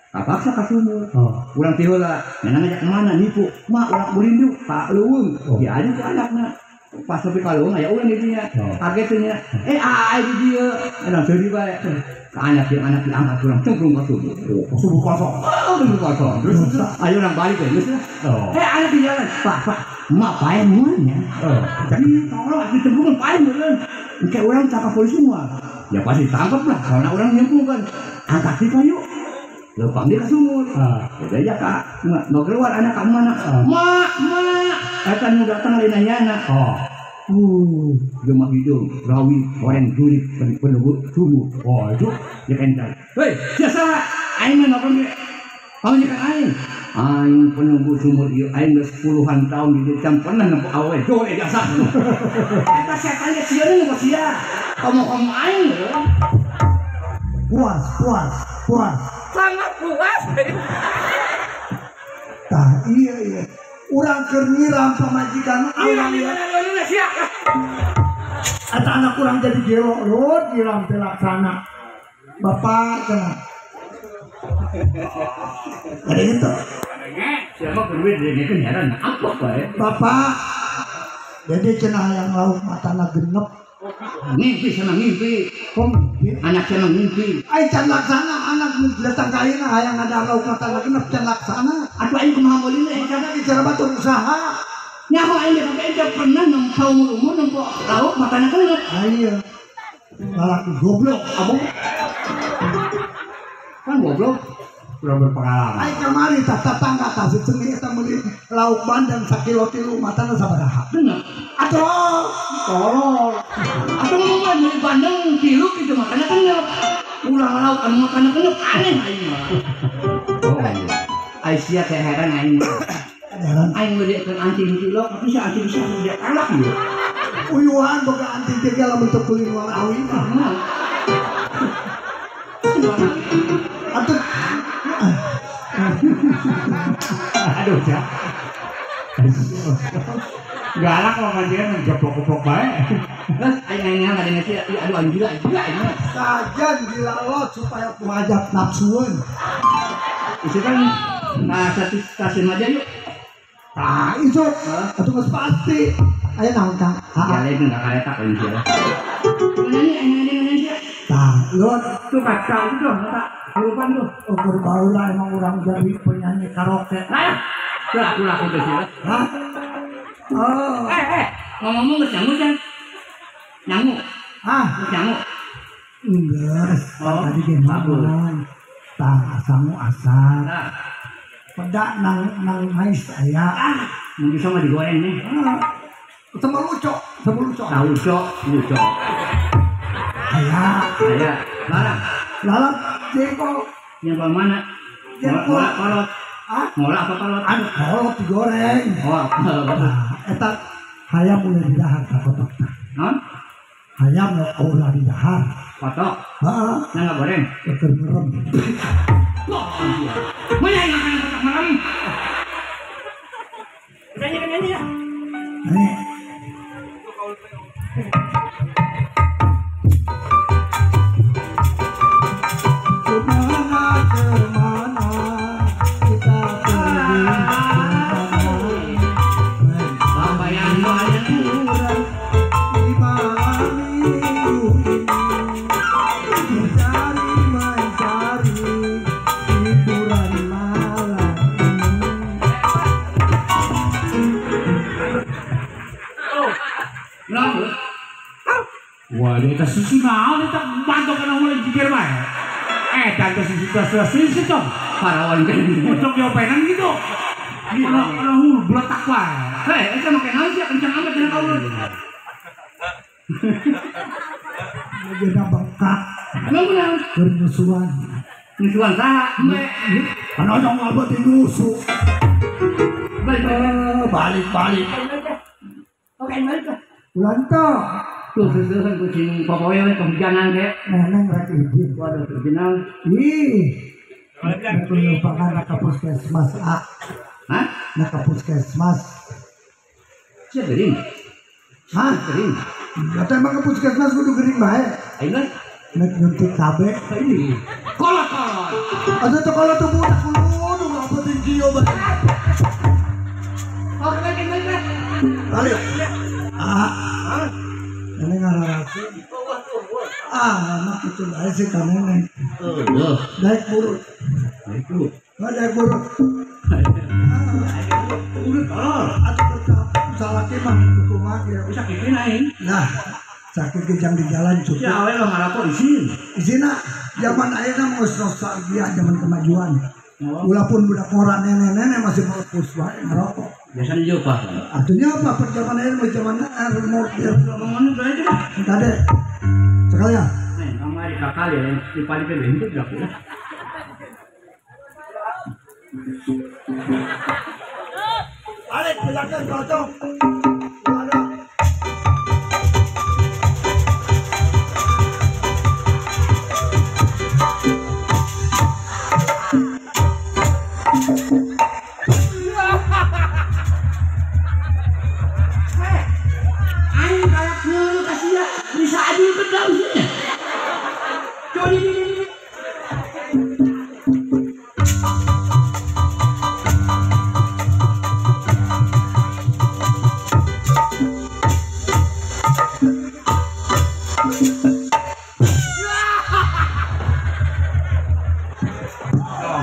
[SPEAKER 2] Kapaksa ka sumur. Urang ti heula, nana ngajak mana nipu. Mak urang burindu, Pak leuweung. Diaju ku anakna. Pas sampai kalau nggak ya ulang itunya, kaget tuh nya. Ai di dia, enak sedih bae. Ke anak yang anak diangkat kurang cemplung ke sumur.
[SPEAKER 3] Sumur kosong.
[SPEAKER 2] Oh, sumur kosong. Terus, ayo orang balik ya, terus. Anak di jalan, pak, pak, mak pae muanya. Jadi tolong aku cemplung pae meureun. Kayak orang tangkap polisi semua. Ya pasti tangkap lah, karena orang nyemplung kan. Angkat sih yuk. Lempang dia ke sumur. Beda aja kak, nggak keluar anak kamu mana? Mak, mak, kata nu datang lain nanya anak. Gemah hidung, rawi, orang jurik, penunggu sumur.
[SPEAKER 3] Oh itu,
[SPEAKER 2] dia kental. Hei, siapa? Aing mah nongkrong dia. Kamu nyekan aing. Aing penunggu sumur ieu, aing geus puluhan tahun di jam pernah nempo awe. Dore jasa. Eta setan ge sieun nu sia. Kamu aing.
[SPEAKER 4] Puas, puas, puas.
[SPEAKER 1] Sangat puas.
[SPEAKER 4] Tah iya iya. Urang keur nyiram pamajikan
[SPEAKER 1] nyiram di mana mana sia.
[SPEAKER 4] Eta anak urang jadi gelo lur nyiram teh laksana. Bapak cenah. Ada itu.
[SPEAKER 2] Siapa kudu dengekeun heran apa bae.
[SPEAKER 4] Bapak. Jadi cenah hayang lauk matana genep.
[SPEAKER 2] Ngimpi sama ngimpi, anak sama ngimpi.
[SPEAKER 4] Ai can laksana anak datang ka ayeuna hayang ada lauk matana genep can laksana.
[SPEAKER 2] Atuh aing kumaha meulina
[SPEAKER 4] aing kana bicara batur usaha.
[SPEAKER 2] Nyaho aing ge sampe aing pernah nempo umur-umur nempo lauk matana genep.
[SPEAKER 4] Ieu. Lalaki goblok abong.
[SPEAKER 2] Kan goblok.
[SPEAKER 3] Kurang berpengalaman.
[SPEAKER 4] Ai kamari tah tetangga tah si cemi eta meuli lauk bandeng sakilo tilu matana sabaraha.
[SPEAKER 2] Bener.
[SPEAKER 4] Atuh
[SPEAKER 2] tolol. Atuh ngomong meuli bandeng tilu kitu matana genep. Ulah lauk anu matana genep aneh aing mah.
[SPEAKER 3] Oh iya.
[SPEAKER 2] Ai sia teh heran aing mah.
[SPEAKER 4] Heran.
[SPEAKER 2] Aing meulikeun anting kilo tapi si anting sia dia kalak ieu.
[SPEAKER 4] Uyuhan boga anting teh lamun teu kulin walawi mah. Atuh
[SPEAKER 3] aduh ya. Galak kalau majikan menjeplok-jeplok baik.
[SPEAKER 2] Terus aing nanya nggak ada sih, aduh aing gila, gila ini.
[SPEAKER 4] Sajan gila lo supaya pemajak nafsuan.
[SPEAKER 2] Itu kan nah satu stasiun aja yuk.
[SPEAKER 4] Nah itu, itu nggak pasti. Ayo naon kang?
[SPEAKER 2] Ya lain nggak kereta kalau dia. Mana nih, aing nanya nanya sih.
[SPEAKER 4] Nah, lo
[SPEAKER 2] tuh kacau itu dong, tak kerupan tuh.
[SPEAKER 4] Ukur baula emang orang jadi penyanyi karaoke.
[SPEAKER 2] Lah, tuh aku laku tuh sih.
[SPEAKER 4] Hah? Oh.
[SPEAKER 2] Ngomong-ngomong geus nyangu kan? Nyangu.
[SPEAKER 4] Hah?
[SPEAKER 2] Geus nyangu.
[SPEAKER 4] Geus.
[SPEAKER 2] Oh,
[SPEAKER 4] tadi ge makan. Tah sangu asar.
[SPEAKER 2] Nah.
[SPEAKER 4] Pedak nang mais aya.
[SPEAKER 2] Ah, mun bisa mah digoreng nih.
[SPEAKER 4] Sama lucu, sama lucu.
[SPEAKER 2] Tahu lucu, lucu.
[SPEAKER 4] Aya.
[SPEAKER 2] Aya. Lalap.
[SPEAKER 4] Lalap jengkol.
[SPEAKER 2] Jengkol mana?
[SPEAKER 4] Jengkol.
[SPEAKER 2] Kolot.
[SPEAKER 4] Hah?
[SPEAKER 2] Ngolah apa kolot?
[SPEAKER 4] Aduh, kolot digoreng.
[SPEAKER 2] Oh,
[SPEAKER 4] nah, eta hayam ulah didahar ka kotok tah.
[SPEAKER 2] Hah?
[SPEAKER 4] Hayam ulah didahar.
[SPEAKER 2] Kotok?
[SPEAKER 4] Heeh.
[SPEAKER 2] Nah, enggak goreng.
[SPEAKER 4] Keur merem.
[SPEAKER 2] Mana yang makan kotok merem? Nyanyi nyanyi ya.
[SPEAKER 4] Nih. Kemana kita pergi, kemana di malam minggu ini, mencari mencari hiburan malam ini.
[SPEAKER 3] Wah, dia tak susu naon, dia tak bantu kena mulai jikir bae. Edan terus situ dong.
[SPEAKER 2] Parawan kan.
[SPEAKER 3] Ucok diopenan gitu. Orang hulu beletak wae.
[SPEAKER 2] Hei, eta make naon sih kencang amat dina kaulun.
[SPEAKER 4] Jadi bengkak.
[SPEAKER 2] Emang kunaon?
[SPEAKER 4] Keur nyusuan.
[SPEAKER 2] Nyusuan saha? Embe.
[SPEAKER 4] Kana dong abot nyusu. Balik balik.
[SPEAKER 2] Oke, balik lah.
[SPEAKER 4] Ulah teu.
[SPEAKER 2] Tuh seusehan kucing popoe we kehujanan ge.
[SPEAKER 4] Neneng rek izin.
[SPEAKER 2] Waduh, kehujanan.
[SPEAKER 4] Ih. Rek nyumpakan ka puskesmas A.
[SPEAKER 2] Hah?
[SPEAKER 4] Nah ke puskesmas.
[SPEAKER 2] Sia gering.
[SPEAKER 4] Hah?
[SPEAKER 2] Gering.
[SPEAKER 4] Kata emang ke puskesmas kudu gering bae.
[SPEAKER 2] Ayeuna
[SPEAKER 4] nek nyuntik KB.
[SPEAKER 2] Ini. Kolot-kolot.
[SPEAKER 4] Atuh teh kolot tuh budak kudu ngapetin kieu bae.
[SPEAKER 2] Oh, balik balik.
[SPEAKER 4] Balik. Ah. Ini ngararasi. Ah, mak itu bae sih ka neneng.
[SPEAKER 2] Heuh.
[SPEAKER 4] Daek burut.
[SPEAKER 2] Daek burut.
[SPEAKER 4] Daek burut.
[SPEAKER 2] Urut tolol.
[SPEAKER 4] Atuh tetap salaki mah kumaha ge.
[SPEAKER 2] Bisa kitu aing.
[SPEAKER 4] Nah, sakit kejang di jalan cukup.
[SPEAKER 2] Ya awe lo ngarapok izin.
[SPEAKER 4] Izinna zaman ayeuna geus nostalgia zaman kemajuan. Ulah pun budak ngora nenek-nenek masih melepus wae ngerokok.
[SPEAKER 2] Biasanya juga.
[SPEAKER 4] Artinya apa perjaman ayeuna mah zaman remote dia.
[SPEAKER 2] Ngomongan bae itu mah.
[SPEAKER 4] Tade. Sekalian.
[SPEAKER 2] Nih, kamari kakak ya di pali itu berapa?
[SPEAKER 4] Balik, belakang kocok.
[SPEAKER 2] Hei, aing kayak ngeluh kasih ya, bisa adil benda usinya. Coba ini.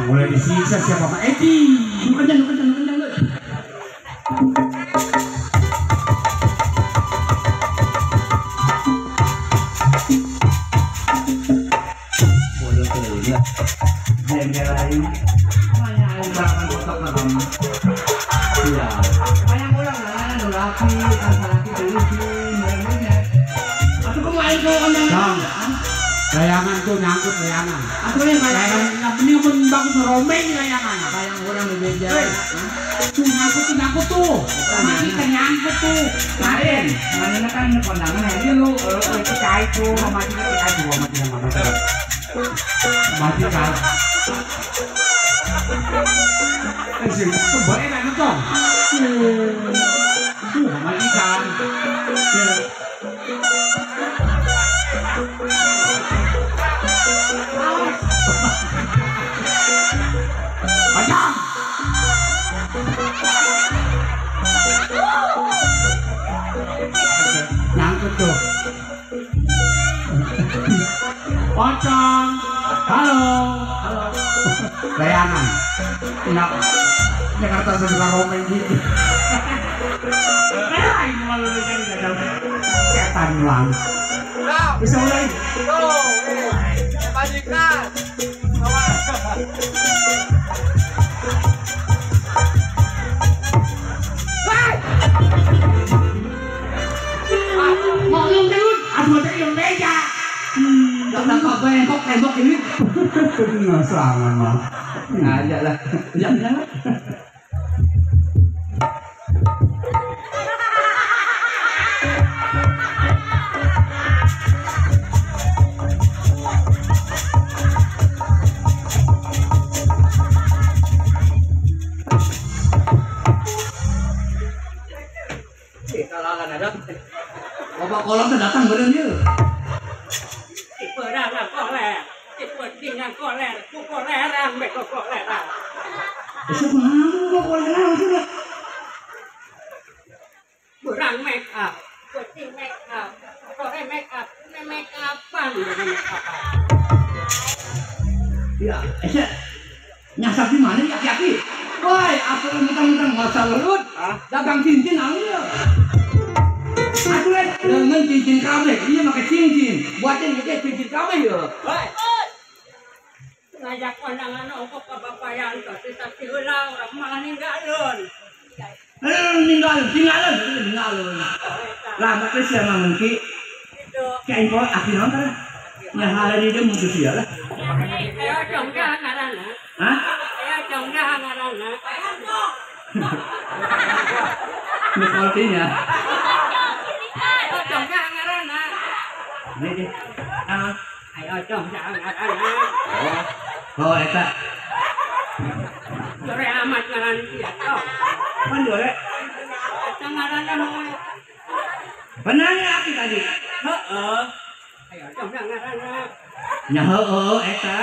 [SPEAKER 3] Mulai disiksa siapa Pak Edi?
[SPEAKER 2] Kencang. Bodoh tuh ya. Jengkel aing. Banyak aing balapan kotok lah kamu. Iya. Banyak orang lah, nu laki, kan laki deui merenya. Atuh kumaha aing ke kondangan?
[SPEAKER 3] Layangan tuh nyangkut layangan.
[SPEAKER 2] Atuh yang
[SPEAKER 3] layangan ini pun bagus rombeng layangan.
[SPEAKER 2] Kayak orang bebeja.
[SPEAKER 3] Tuh nyangkut tuh. Masih ternyangkut tuh.
[SPEAKER 2] Lain. Mana kan kondangan
[SPEAKER 3] ini lu itu cai tuh mati aduh mati sama mati kan. Eh sih, kembali enak dong. Tuh mati kan. Macam. Nyangkut tuh. Pocong. Halo. Halo. Layangan. Nah, Jakarta sudah romeng gitu. Ini malu jadi setan lang. Bisa mulai.
[SPEAKER 1] Majikan.
[SPEAKER 3] Mau yang terus, aduh ada yang meja.
[SPEAKER 2] Datang kok bengkok tembok ini.
[SPEAKER 3] Nggak serangan mah.
[SPEAKER 2] Ngajak lah. Jangan. Bapak kolom tuh datang bareng dia.
[SPEAKER 5] Iperangan koler, ipetingan koler, kukoleran, beko koleran.
[SPEAKER 2] Besok mau koleran sudah.
[SPEAKER 5] Berang make up, penting make up, sore make up, make upan, make upan.
[SPEAKER 2] Ya, esek nyasar di mana ya aki-aki? Woi, apa lu mentang-mentang masa lerut? Dagang cincin angin. Aduh, dengan cincin kabeh, iya pakai cincin. Buatin gede cincin kabeh ya.
[SPEAKER 5] Woi. Ngajak kondangan ongkok ka Bapak Yanto sisasi heula urang malah ninggalun.
[SPEAKER 2] Ninggalun, tinggalun, ninggalun. Lah maka sia mah mungkin
[SPEAKER 5] Gitu.
[SPEAKER 2] kayak info aki naon tah? Nya hari dia mungkin sia lah.
[SPEAKER 5] Ayo dong dah ngaranna.
[SPEAKER 2] Hah?
[SPEAKER 5] Ayo dong dah ngaranna.
[SPEAKER 2] Ini sekolahnya.
[SPEAKER 5] Ayo dong dah ngaranna.
[SPEAKER 2] Ini deh. Ah.
[SPEAKER 5] Ayo dong dah ngaranna.
[SPEAKER 2] Oh, eta.
[SPEAKER 5] Sore amat ngaran dia. Oh,
[SPEAKER 2] Kan dore.
[SPEAKER 5] eta ngaranna nu.
[SPEAKER 2] Benarnya aki tadi.
[SPEAKER 5] Heeh. Ayo dong dah ngaranna.
[SPEAKER 2] Nya heueuh eta.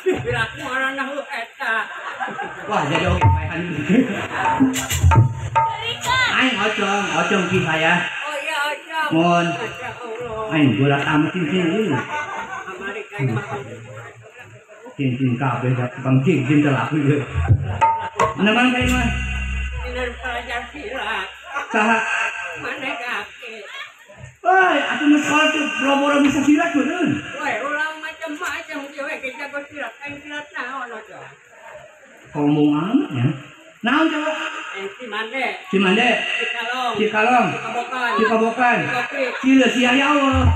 [SPEAKER 5] Piraku ngaranna heuh eta.
[SPEAKER 2] Wah, jadi oke paehan. Aing ocong, ocong ki saya.
[SPEAKER 5] Oh iya ocong.
[SPEAKER 2] Mun.
[SPEAKER 5] Masya Allah.
[SPEAKER 2] Aing berat amat cincin ieu.
[SPEAKER 5] Kamari kayak mah.
[SPEAKER 2] Cincin kabeh da tukang cincin teh laku ieu. Mana kayak mah?
[SPEAKER 5] Dina pelajar silat.
[SPEAKER 2] Saha?
[SPEAKER 5] Mana kaki?
[SPEAKER 2] Woi, atuh mah sekolah tuh boro-boro bisa silat beureun.
[SPEAKER 5] Woi, ulah macam-macam kieu we ge jago silat. Aing silat naon ocong?
[SPEAKER 2] Ngomong amat ya. Naon coba?
[SPEAKER 5] Aing Cimande,
[SPEAKER 2] Cimande,
[SPEAKER 5] Cikalong,
[SPEAKER 2] Cikalong,
[SPEAKER 5] Cikabokan,
[SPEAKER 2] Cikabokan,
[SPEAKER 5] Cikopi.
[SPEAKER 2] Cile sia ya Allah.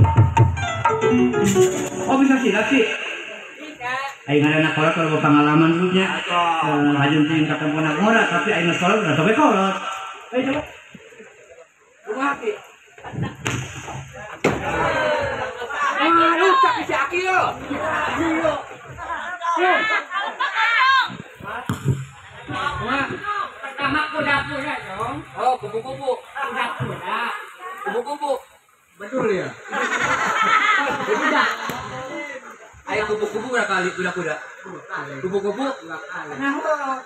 [SPEAKER 2] Oh bisa silat sih.
[SPEAKER 5] Bisa.
[SPEAKER 2] Aing ngaranna kolot kalau pengalaman dulu nya. Lajeng teuing katempo na ngora tapi aing sekolah udah sampai kolot. Ayo coba.
[SPEAKER 1] Kumaha ki? Ah, rusak si Aki yo. Iya. Kumaha?
[SPEAKER 5] Pertama kuda-kuda dong.
[SPEAKER 1] Oh, kupu-kupu.
[SPEAKER 5] Kuda-kuda.
[SPEAKER 1] Kupu-kupu. Betul ya? Kuda. Ayo kupu-kupu berapa kali kuda-kuda? Kupu-kupu?
[SPEAKER 5] Nah, oh.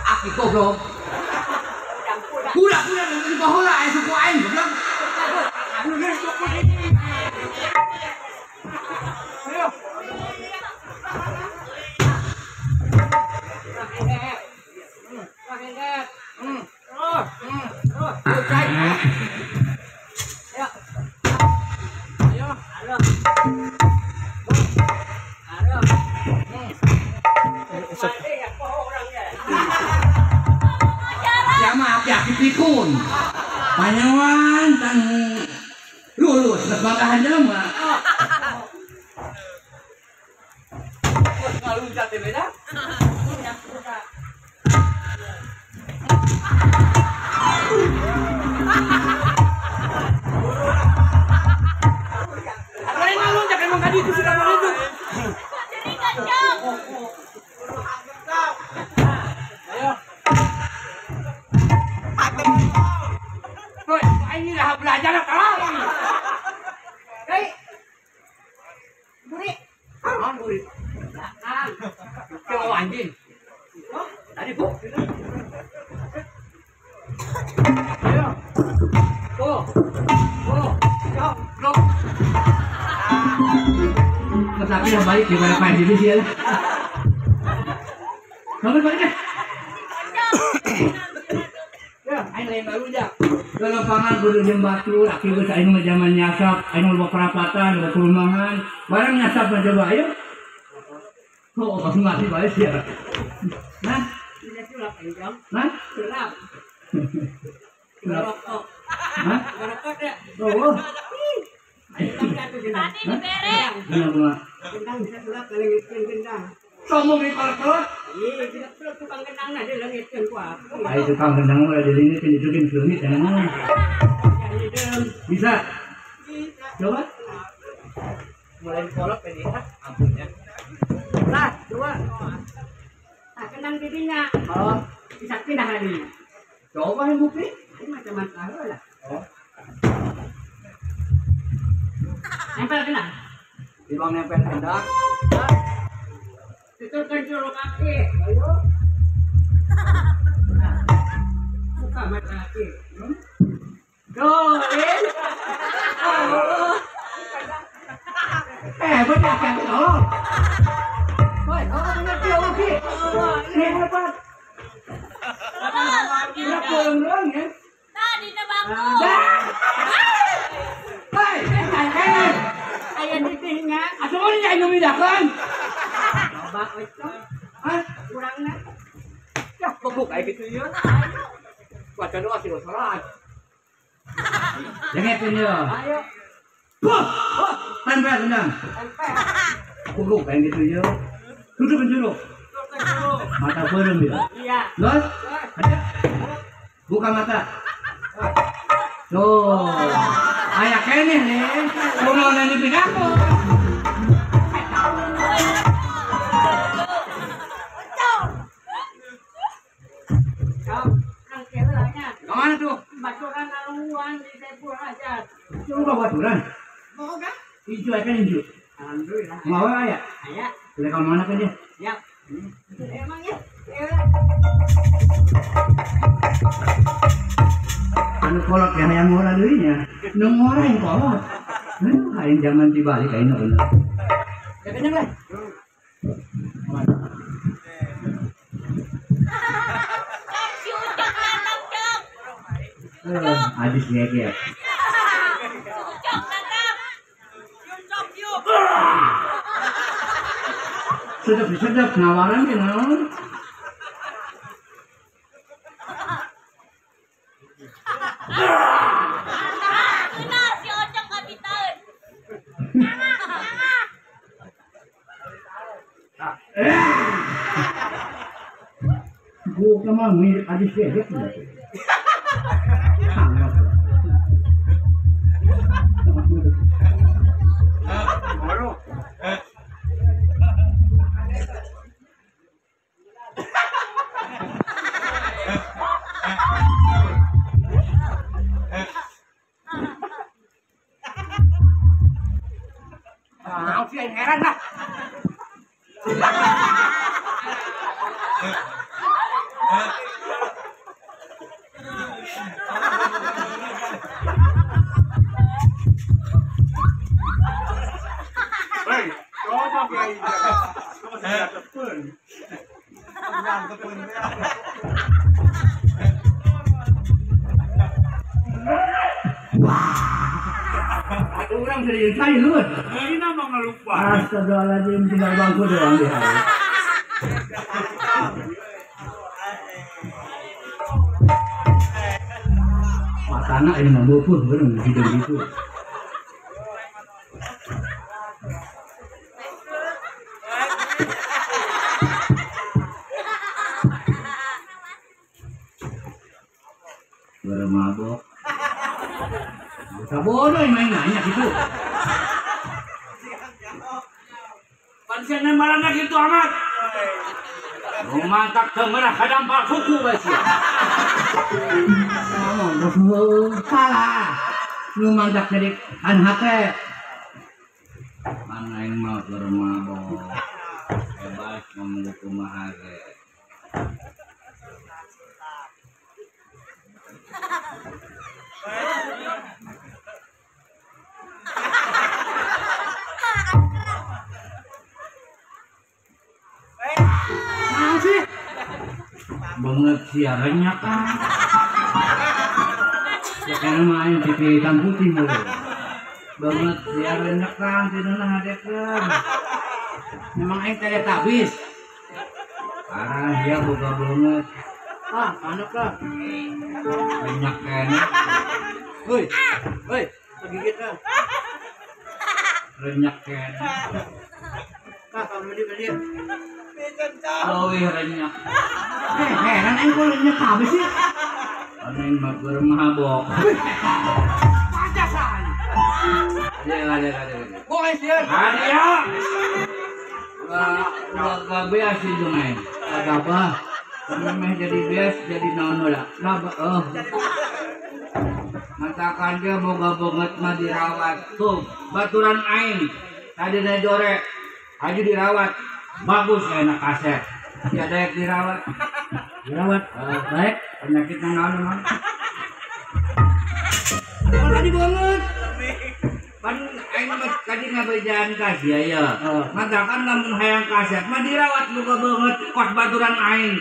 [SPEAKER 1] Aki goblok. Kuda-kuda di bahola aya suku aing goblok. Ayo.
[SPEAKER 2] Ya maaf ya pikun. Panyawan tang lulus geus banggahan jelema.
[SPEAKER 1] Ngaluncat teh beda. Lain ngaluncat emang tadi itu sudah itu. Ayo. Woi, ini lah belajar tolong.
[SPEAKER 5] Hei. Buri.
[SPEAKER 1] Naon buri? Coba anjing. Tadi bu. Ayo. Go. Go. Go. Go.
[SPEAKER 2] Tapi yang baik gimana main di sini ya. Bangun balik deh. Ya, aing lain baru aja. Ke lapangan kudu jeung batur, aki geus aing mah zaman nyasap, aing loba perapatan, loba perumahan. Barang nyasap mah coba ayo. Oh, pas mati bae sia. Nah,
[SPEAKER 5] Bisa sulap aing dong.
[SPEAKER 2] nah,
[SPEAKER 5] Sulap.
[SPEAKER 2] sulap.
[SPEAKER 5] Rokok.
[SPEAKER 2] Hah?
[SPEAKER 5] Rokok deh.
[SPEAKER 2] Oh.
[SPEAKER 5] Gendang satu gendang.
[SPEAKER 2] Benar benar.
[SPEAKER 5] Gendang bisa sulap leungitkeun gendang.
[SPEAKER 2] Sombong di kolot-kolot.
[SPEAKER 5] Ih, tidak sulap tukang gendang nah dileungitkeun ku aku.
[SPEAKER 2] Ayo tukang gendang mah dileungitkeun ditukin leungit jangan ngomong.
[SPEAKER 5] Jadi deum.
[SPEAKER 2] Bisa.
[SPEAKER 5] Bisa.
[SPEAKER 2] Coba.
[SPEAKER 1] Mulai kolot ini ah, ampun ya.
[SPEAKER 5] Lah, dua. Nah, kendang didinya.
[SPEAKER 2] Oh,
[SPEAKER 5] Bisa pindah lagi.
[SPEAKER 2] coba yang bukti.
[SPEAKER 5] Ini macam-macam lah.
[SPEAKER 2] Oh.
[SPEAKER 5] Nempel kendang.
[SPEAKER 2] Di bang nempel kendang.
[SPEAKER 5] Tuturkan juru kaki.
[SPEAKER 2] Ayo.
[SPEAKER 5] Nah, buka mata kaki. Dolin. Oh.
[SPEAKER 2] Benar kan tolong. Woi, oh ngerti oke. Ini hebat. Berapa orang ya?
[SPEAKER 6] Tadi na bangko.
[SPEAKER 2] Dah. Aing nu midakeun.
[SPEAKER 5] Coba we cong.
[SPEAKER 2] Hah?
[SPEAKER 5] Kurangna.
[SPEAKER 2] Ya bogok aing kitu ieu. Baca doa sih salat. Dengekeun ieu.
[SPEAKER 5] Ayo.
[SPEAKER 2] Wah, tempel gendang.
[SPEAKER 5] Tempel.
[SPEAKER 2] Bogok aing kitu ieu. Tutup penjuru. Mata beureum ieu.
[SPEAKER 5] Iya.
[SPEAKER 2] Los. Buka mata. Tuh. Aya keneh nih. Kunaon dipikaku. Kemana tuh?
[SPEAKER 5] Baturan aluan di Sepur aja.
[SPEAKER 2] Coba baturan.
[SPEAKER 5] Mau kan?
[SPEAKER 2] Hijau kan hijau.
[SPEAKER 5] Alhamdulillah.
[SPEAKER 2] Mau ya?
[SPEAKER 5] Aya.
[SPEAKER 2] Boleh kamu mana kan dia?
[SPEAKER 5] Ya. Emang ya?
[SPEAKER 2] Anu kolot ya yang ngora deui nya. Nu ngora yang kolot. Aduh, aing zaman dibalik aing bener. Ya kenyang lah. Adis geger. Sedap sedap nawaran ke naon?
[SPEAKER 6] Si Ocong kapitan.
[SPEAKER 2] Gua mah mirip adis geger. Heran lah.
[SPEAKER 1] Hei, coba kayak ini.
[SPEAKER 2] Orang sudah jadi lu.
[SPEAKER 1] Ini nama ngelupa.
[SPEAKER 2] Astagfirullahaladzim, tinggal bangku doang dia. Matana ini mampu bener hidung gitu. Bermabok. Bocah bodoh yang main nanya gitu.
[SPEAKER 1] Pansian marana gitu amat. Rumantak teu meurah kadampal kuku bae sia.
[SPEAKER 2] Ngomong salah. Lu mantak jadi kan hate.
[SPEAKER 1] Mana aing mah bermabok. Bebas ngomong kumaha ge.
[SPEAKER 2] Banget siarannya kan. Ya karena main TV hitam putih mulu. Banget siarannya kan tidak hadekeun. Memang aing teletabis.
[SPEAKER 1] Parah dia boga banget.
[SPEAKER 2] Ah, panik lah.
[SPEAKER 1] Banyak kene.
[SPEAKER 2] Woi. Woi, gigit lah.
[SPEAKER 1] Renyak kene.
[SPEAKER 2] Kah, kamu beli.
[SPEAKER 1] Leuwih renyak.
[SPEAKER 2] Heran aing kok renyak kabeh sih.
[SPEAKER 1] Aing mah mabok.
[SPEAKER 2] Pacasan.
[SPEAKER 1] Ada.
[SPEAKER 2] Boleh sieun.
[SPEAKER 1] Ada. Ulah gabeas sih jeung aing.
[SPEAKER 2] Kagabah.
[SPEAKER 1] Memeh jadi beas jadi naon heula. Lah oh. Matakan dia boga banget mah dirawat. Tuh, baturan aing. Tadi na jore. Haji dirawat. Bagus enak kaset. Ya daek dirawat.
[SPEAKER 2] Dirawat. Baik,
[SPEAKER 1] penyakit naon emang.
[SPEAKER 2] Kalau tadi banget.
[SPEAKER 1] Pan aing mah tadi ngabejaan ka sia ya. Matakan lamun hayang kaset mah dirawat boga banget kos baturan aing.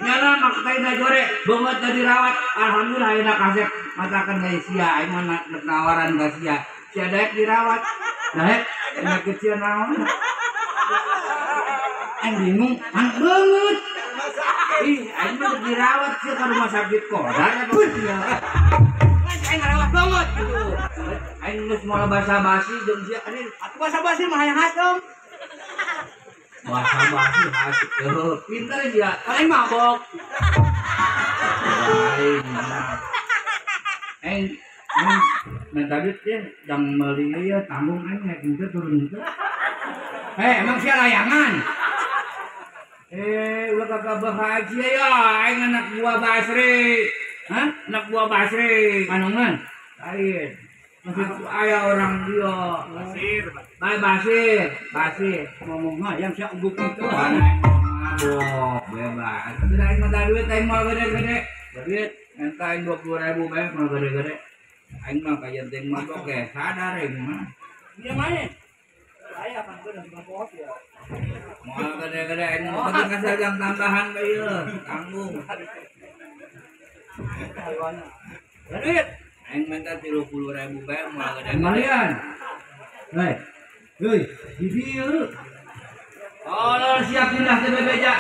[SPEAKER 1] Nyala mak tadi jore banget tadi dirawat. Alhamdulillah enak kaset. Matakan ka sia aing mah nawaran ka sia. Sia daek dirawat.
[SPEAKER 2] Daek
[SPEAKER 1] penyakit sia naon.
[SPEAKER 2] Aing bingung, anak banget.
[SPEAKER 1] Ih, aing mah dirawat sih ke rumah sakit Kodar apa ya.
[SPEAKER 2] Aing ngarawat banget.
[SPEAKER 1] Aing geus moal basa-basi jeung sia anjing.
[SPEAKER 2] Atuh basa-basi mah hayang hatem.
[SPEAKER 1] Basa-basi hasik. Pintar dia.
[SPEAKER 2] Aing mabok.
[SPEAKER 1] Aing. Aing minta duit ya, yang beli ya tanggung aing naik itu turun itu.
[SPEAKER 2] Emang sia layangan?
[SPEAKER 1] Ulah kagak bahagia ya, aing anak buah Basri.
[SPEAKER 2] Hah?
[SPEAKER 1] Anak buah Basri.
[SPEAKER 2] Panongan?
[SPEAKER 1] Lain. Maksud aya orang dia.
[SPEAKER 7] Basir.
[SPEAKER 1] Bae Basir, Basir.
[SPEAKER 2] Ngomong hayang sia uguk itu.
[SPEAKER 1] Mabok, bebas. Tapi aing minta duit aing moal gede-gede. Duit minta aing 20.000 bae moal gede-gede. Aing mah kajenting mabok ge sadar aing mah.
[SPEAKER 2] Dia main. Saya kan gua udah mabok ya.
[SPEAKER 1] Moal gede-gede aing mah kudu kasih jam tambahan bae ieu, tanggung.
[SPEAKER 2] Duit
[SPEAKER 1] aing minta 30.000 bae moal gede.
[SPEAKER 2] Kembalian. Hei. Hei, di dieu.
[SPEAKER 1] Oh, siap pindah ke bebeja.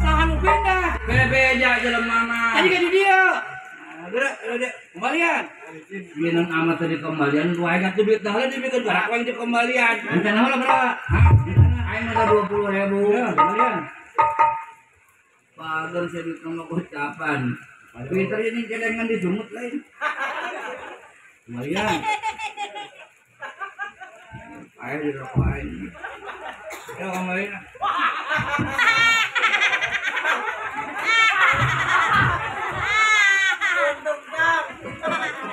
[SPEAKER 2] Saha nu pindah?
[SPEAKER 1] Bebeja jelema mah.
[SPEAKER 2] Tadi kan di dieu.
[SPEAKER 1] Gerak, gerak.
[SPEAKER 2] Kembalian.
[SPEAKER 1] Minum amat tadi kembalian, gua aing atuh duit dah dibikeun gerak aing di kembalian.
[SPEAKER 2] Minta naon lah berapa?
[SPEAKER 1] Hah? Aing minta 20.000.
[SPEAKER 2] Ya, kembalian.
[SPEAKER 1] Pagar saya duit nama gocapan. Pinter ini celengan disungut lain.
[SPEAKER 2] Kembalian.
[SPEAKER 1] Aing di rokok aing. Ya kembalian.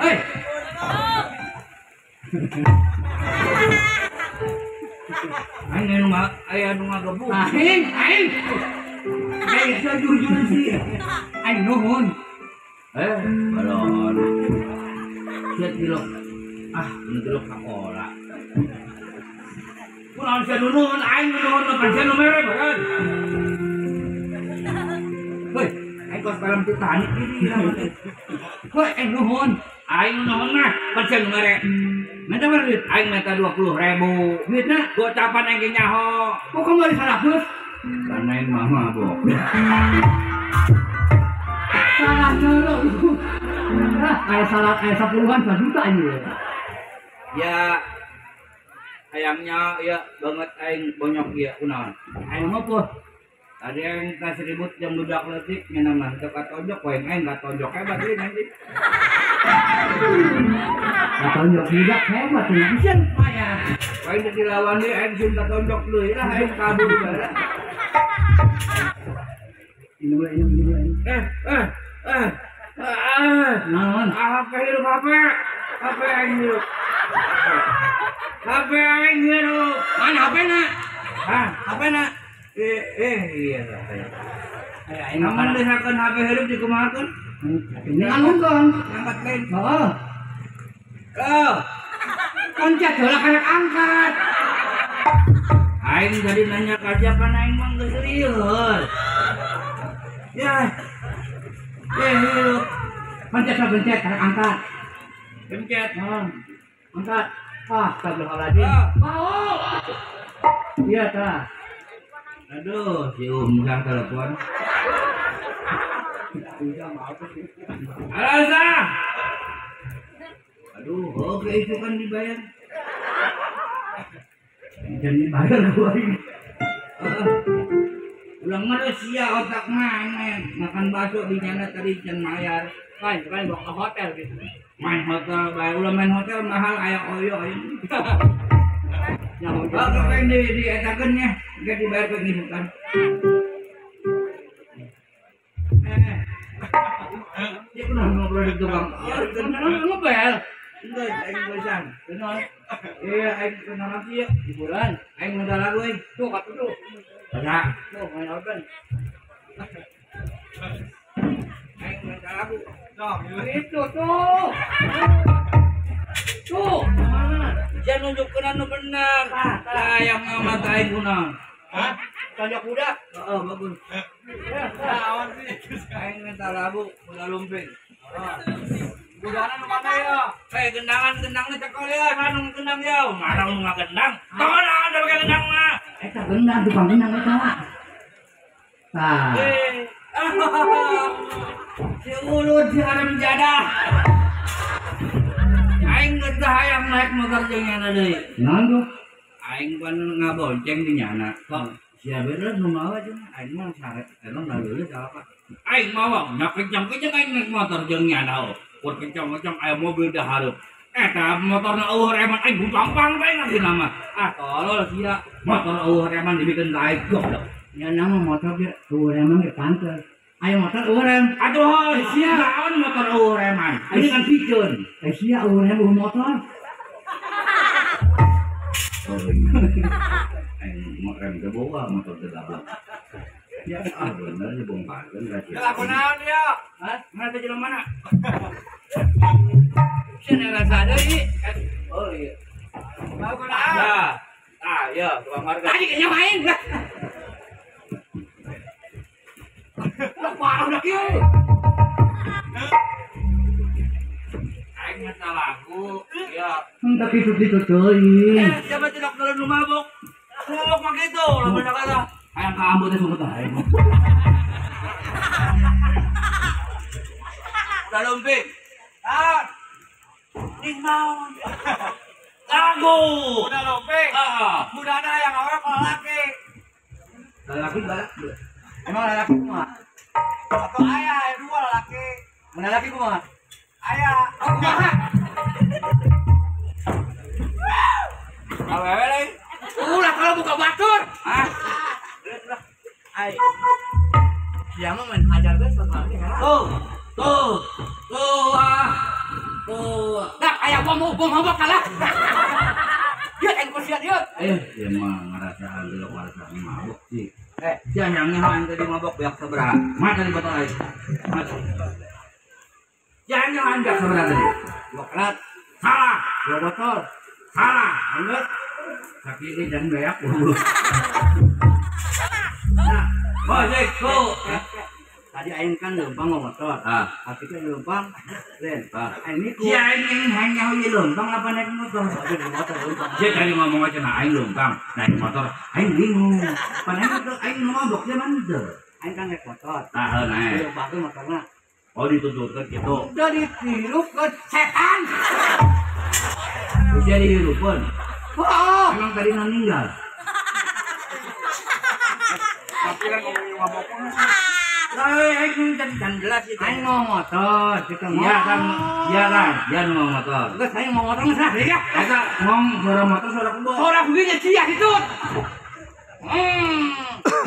[SPEAKER 2] Hei.
[SPEAKER 1] Aing anu mah aya nu ngagebuk.
[SPEAKER 2] Aing, aing.
[SPEAKER 1] Aing jujur sih.
[SPEAKER 2] Aing nuhun.
[SPEAKER 1] Balon. Sia tilok. Ah, nu tilok sakola. Kunaon sia nuhun, aing nuhun mah pan sia nu mere bae.
[SPEAKER 2] Hei,
[SPEAKER 1] aing kos film Titanic ini.
[SPEAKER 2] Hei, aing nuhun.
[SPEAKER 1] Aing nuhun mah pan sia nu mere.
[SPEAKER 2] Minta berapa duit?
[SPEAKER 1] Aing minta 20.000.
[SPEAKER 2] Duitna?
[SPEAKER 1] Gocapan aing ge nyaho.
[SPEAKER 2] Kok kembali 100?
[SPEAKER 1] Karena aing mah mabok.
[SPEAKER 2] Salah nyolong. Kayak salah kayak 10-an 1 juta aja.
[SPEAKER 1] Ya hayangnya ya banget aing bonyok ieu kunaon.
[SPEAKER 2] Aing ngopo?
[SPEAKER 1] Tadi aing kasih ribut jam budak leutik nya mah teu katonjok wae aing katonjok hebat deui nanti.
[SPEAKER 2] Katonjok budak hebat tuh bisa payah.
[SPEAKER 1] Wae teu dilawan deui aing sun katonjok deui lah aing kabur bae.
[SPEAKER 2] Ini. Naon?
[SPEAKER 1] HP hirup HP. HP aing hirup. HP aing hirup.
[SPEAKER 2] Mana HP-na?
[SPEAKER 1] Hah?
[SPEAKER 2] HP-na?
[SPEAKER 1] Iya lah.
[SPEAKER 2] Aing
[SPEAKER 1] Namun desakeun HP hirup dikumahakeun?
[SPEAKER 2] Ini anu kan
[SPEAKER 1] angkat lain.
[SPEAKER 2] Heeh.
[SPEAKER 1] Oh.
[SPEAKER 2] Pencet heula kayak angkat.
[SPEAKER 1] Aing jadi nanya ka siapa aing mah geus lieur. Ya. Hirup.
[SPEAKER 2] Pencet pencet kayak angkat.
[SPEAKER 1] Pencet.
[SPEAKER 2] Heeh. Angkat. Ah, astagfirullahaladzim. Mau. Iya tah.
[SPEAKER 1] Aduh, si Umzah telepon. Halo, Zah. Aduh, oke itu kan dibayar.
[SPEAKER 2] Jangan dibayar gua ini.
[SPEAKER 1] Ulang manusia otak main makan bakso di nyana tadi can mayar.
[SPEAKER 5] Main, main bawa ke hotel gitu.
[SPEAKER 1] Main hotel, bayar ulah main hotel mahal aya oyo ini.
[SPEAKER 5] Ya mau
[SPEAKER 1] oh, kan di etakeun nya, engke dibayar ke ngisukan. Dia pernah ngobrol di tukang.
[SPEAKER 5] Ya, ngepel.
[SPEAKER 1] Enggak, aing bosan.
[SPEAKER 5] Benar.
[SPEAKER 1] Iya, aing kenal lagi ya.
[SPEAKER 5] Hiburan.
[SPEAKER 1] Aing modal lagu aing.
[SPEAKER 5] Tuh, kata tuh.
[SPEAKER 1] Ada.
[SPEAKER 5] Tuh, main organ.
[SPEAKER 1] Aing modal lagu.
[SPEAKER 7] Nah,
[SPEAKER 5] itu tuh. Tuh, mana?
[SPEAKER 1] Jangan nunjukkeun anu bener. Lah, yang ngamat aing kunaon?
[SPEAKER 7] Hah?
[SPEAKER 5] Tonjok kuda.
[SPEAKER 1] Heeh, bagus.
[SPEAKER 7] Lawan sih.
[SPEAKER 1] Aing minta lagu, kuda lumping.
[SPEAKER 5] Oh.
[SPEAKER 1] Udahan nu mana ya? Kayak gendangan-gendangnya cekol ya, anu gendang ya. Mana lu ngagendang? Tolong ada pakai gendang mah.
[SPEAKER 2] Eta gendang tukang gendang eta mah. Tah.
[SPEAKER 1] Si ulud si haram jadah. Aing geus hayang naik motor jeung nyana deui.
[SPEAKER 2] Naon tuh?
[SPEAKER 1] Aing pan ngabonceng di nyana. Kok sia bener nu mawa jeung aing mah sare emang laleuleus apa? Aing mawa nya kencang-kencang aing naik motor jeung nyana. Kur kencang-kencang aya mobil dah hareup. Eta motorna eueuh reman aing gampang bae ngasih nama. Ah tolol sia motor eueuh reman dibikeun ka aing goblok.
[SPEAKER 2] Nyana mah motor ge eueuh reman ge pantes. Aya motor eueuh rem.
[SPEAKER 1] Aduh sia naon motor eueuh reman. Ini kan piceun.
[SPEAKER 2] Sia eueuh rem eueuh motor.
[SPEAKER 1] Oh iya. Aing mau rem ke bawah motor teu gablok. Ya ah bener dibongkarkeun ka sia.
[SPEAKER 5] Lah kunaon dia?
[SPEAKER 1] Hah? Mana teh jelema mana? Sia ngarasa deui. Oh iya.
[SPEAKER 5] Lah kunaon?
[SPEAKER 1] Ya. Ah iya, tukang harga.
[SPEAKER 5] Tadi kayaknya main. Lah parah udah kieu.
[SPEAKER 1] Aing mah lagu, ya.
[SPEAKER 2] Henteu kitu-kitu teuing.
[SPEAKER 1] Eh, siapa tidak nelen nu mabok? Mabok mah kitu, lamun kata. Hayang ka ambu teh sumput aing. Udah lumping.
[SPEAKER 5] Ah.
[SPEAKER 1] Ning naon? Lagu.
[SPEAKER 5] Udah lumping.
[SPEAKER 1] Heeh.
[SPEAKER 5] Mudana yang awak lalaki.
[SPEAKER 1] Lalaki balak.
[SPEAKER 2] Emang lalaki kumaha?
[SPEAKER 5] Atau ayah, aya dua lalaki.
[SPEAKER 2] Mun lalaki kumaha?
[SPEAKER 5] Ayah, kumaha?
[SPEAKER 1] Awewe lain.
[SPEAKER 5] Ulah kalau buka batur.
[SPEAKER 1] Ah.
[SPEAKER 2] Ai. Sia mah main hajar geus lagi.
[SPEAKER 1] Tuh. Tuh. Tuh ah. Tuh.
[SPEAKER 5] Dah aya bom bom mabok kalah. Dieu aing kursian dieu.
[SPEAKER 1] Dia mah ngarasaan delok ngarasaan mabok sih. Sia yang nyaho tadi mabok beak sabaraha. Mata di botol aing. Mata. Jangan nyaho beak sabaraha tadi.
[SPEAKER 2] Dua kerat.
[SPEAKER 1] Salah.
[SPEAKER 2] Dua botol.
[SPEAKER 1] Salah. Lanjut. Kaki ini jangan beak. Nah, bojek tuh.
[SPEAKER 2] Tadi aing kan leumpang mau motor.
[SPEAKER 1] Ah,
[SPEAKER 2] hati kan leumpang. Len.
[SPEAKER 1] Ah.
[SPEAKER 2] Aing niku.
[SPEAKER 1] Si aing hayang nyaho ieu leumpang apa naik motor?
[SPEAKER 2] Tapi naik motor leumpang.
[SPEAKER 1] Dia tadi ngomong aja nah aing leumpang, naik motor. Aing bingung. Pan aing teu aing mabok dia mah teu.
[SPEAKER 2] Aing kan naik motor.
[SPEAKER 1] Tah heuh naik.
[SPEAKER 2] Leumpangkeun motorna.
[SPEAKER 1] Oh dituturkeun kitu.
[SPEAKER 5] Udah dihirupkeun setan.
[SPEAKER 1] Udah dihirupkeun.
[SPEAKER 5] Oh.
[SPEAKER 1] Emang tadi meninggal.
[SPEAKER 5] Tapi kan ngomongin mabok mah.
[SPEAKER 1] Aing can jelas itu.
[SPEAKER 2] Aing mau motor, kitu.
[SPEAKER 1] Iya kan, iya kan, dia mau motor.
[SPEAKER 2] Geus aing mau motor geus lah, ya.
[SPEAKER 1] Eta ngomong suara motor suara kebo.
[SPEAKER 5] Suara begini sia itu.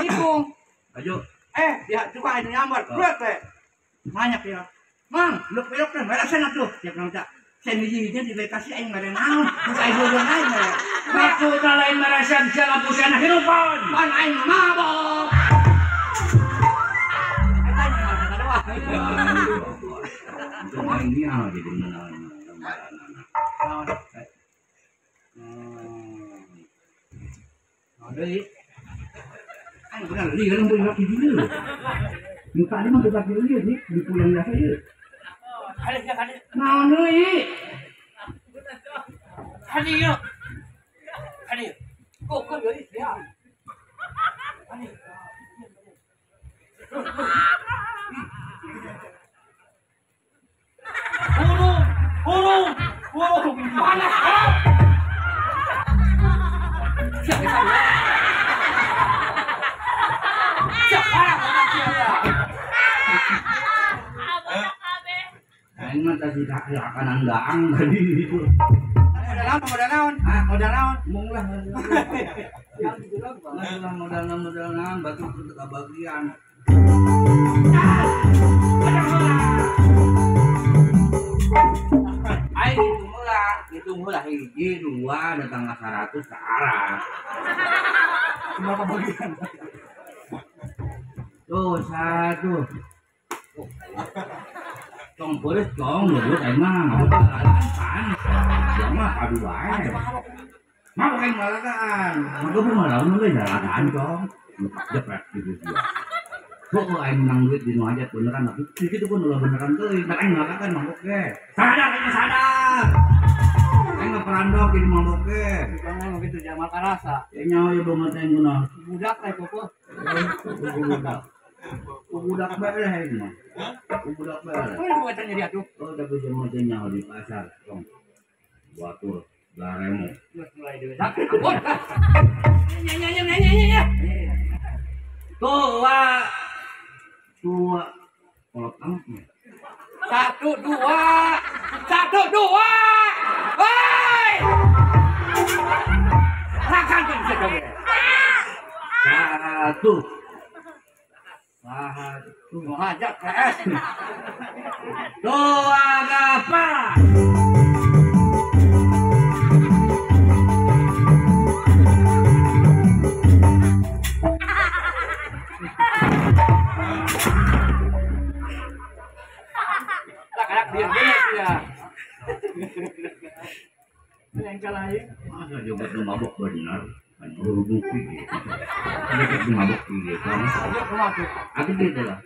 [SPEAKER 5] Niku.
[SPEAKER 1] Ayo.
[SPEAKER 2] Ya coba aing nyambar, berat teh. Banyak ya. Mang, lu pelok kan berasen atuh. Tiap nang tak. Sen hiji-hiji dikasih aing mere naon. Buka aing dua aing mere.
[SPEAKER 1] Maksudna lain meresan sia lampu sia hirupan.
[SPEAKER 2] Pan aing mabok.
[SPEAKER 1] Itu main dia jadi menawan.
[SPEAKER 2] Ada ini. Aing benar lieur mun laki dulu. Muka dia mah laki lieur nih, di pulang biasa ieu.
[SPEAKER 5] Ada.
[SPEAKER 2] Naon deui?
[SPEAKER 5] Hadi yo. Hadi. Kok kok yo ya. Hadi. Burung, burung, panas. Siap, siap, parah,
[SPEAKER 1] Aing mah tadi kanan daang tadi.
[SPEAKER 2] Modal naon, modal naon? Ah, modal naon?
[SPEAKER 1] Mung lah. Modal naon, batu kebagian. Aing hitung heula hiji dua datang ka 100 ke arah.
[SPEAKER 2] Cuma kebagian.
[SPEAKER 1] Tuh satu. Tong beres tong leuleut aing mah ngalagaan. Dia mah padu wae. Mabok aing ngalagaan. Mabok mah lamun ge ngalagaan tong. Jepret gitu dia. Kok aing menang duit di nu hajat beneran tapi kitu pun ulah beneran teuing. Dan aing ngalakan mabok ge. Sadar aing sadar. Aing mah perandok di mabok ge.
[SPEAKER 5] Bukan gitu jamal karasa.
[SPEAKER 1] Ya nyawa ya banget aing guna.
[SPEAKER 5] Budak teh kok.
[SPEAKER 1] Budak. Budak bae lah aing mah. Budak bae.
[SPEAKER 5] Oh, buatan jadi atuh.
[SPEAKER 1] Oh, tapi jelema teh nyaho di pasar. Tong. Batur garemo.
[SPEAKER 5] Geus mulai deui. Ampun. Nya nya nya nya nya.
[SPEAKER 1] Tua. Dua. Kolot amat nih.
[SPEAKER 5] 1 2 1 2. Woi. Makan tuh bisa coba.
[SPEAKER 1] 1 1
[SPEAKER 5] mau hajat KS.
[SPEAKER 1] 2 gapa.
[SPEAKER 5] Yang kalah ya.
[SPEAKER 1] Masa joget nu mabok bener. Bukti gitu. Joget nu mabok gitu. Aku gitu lah.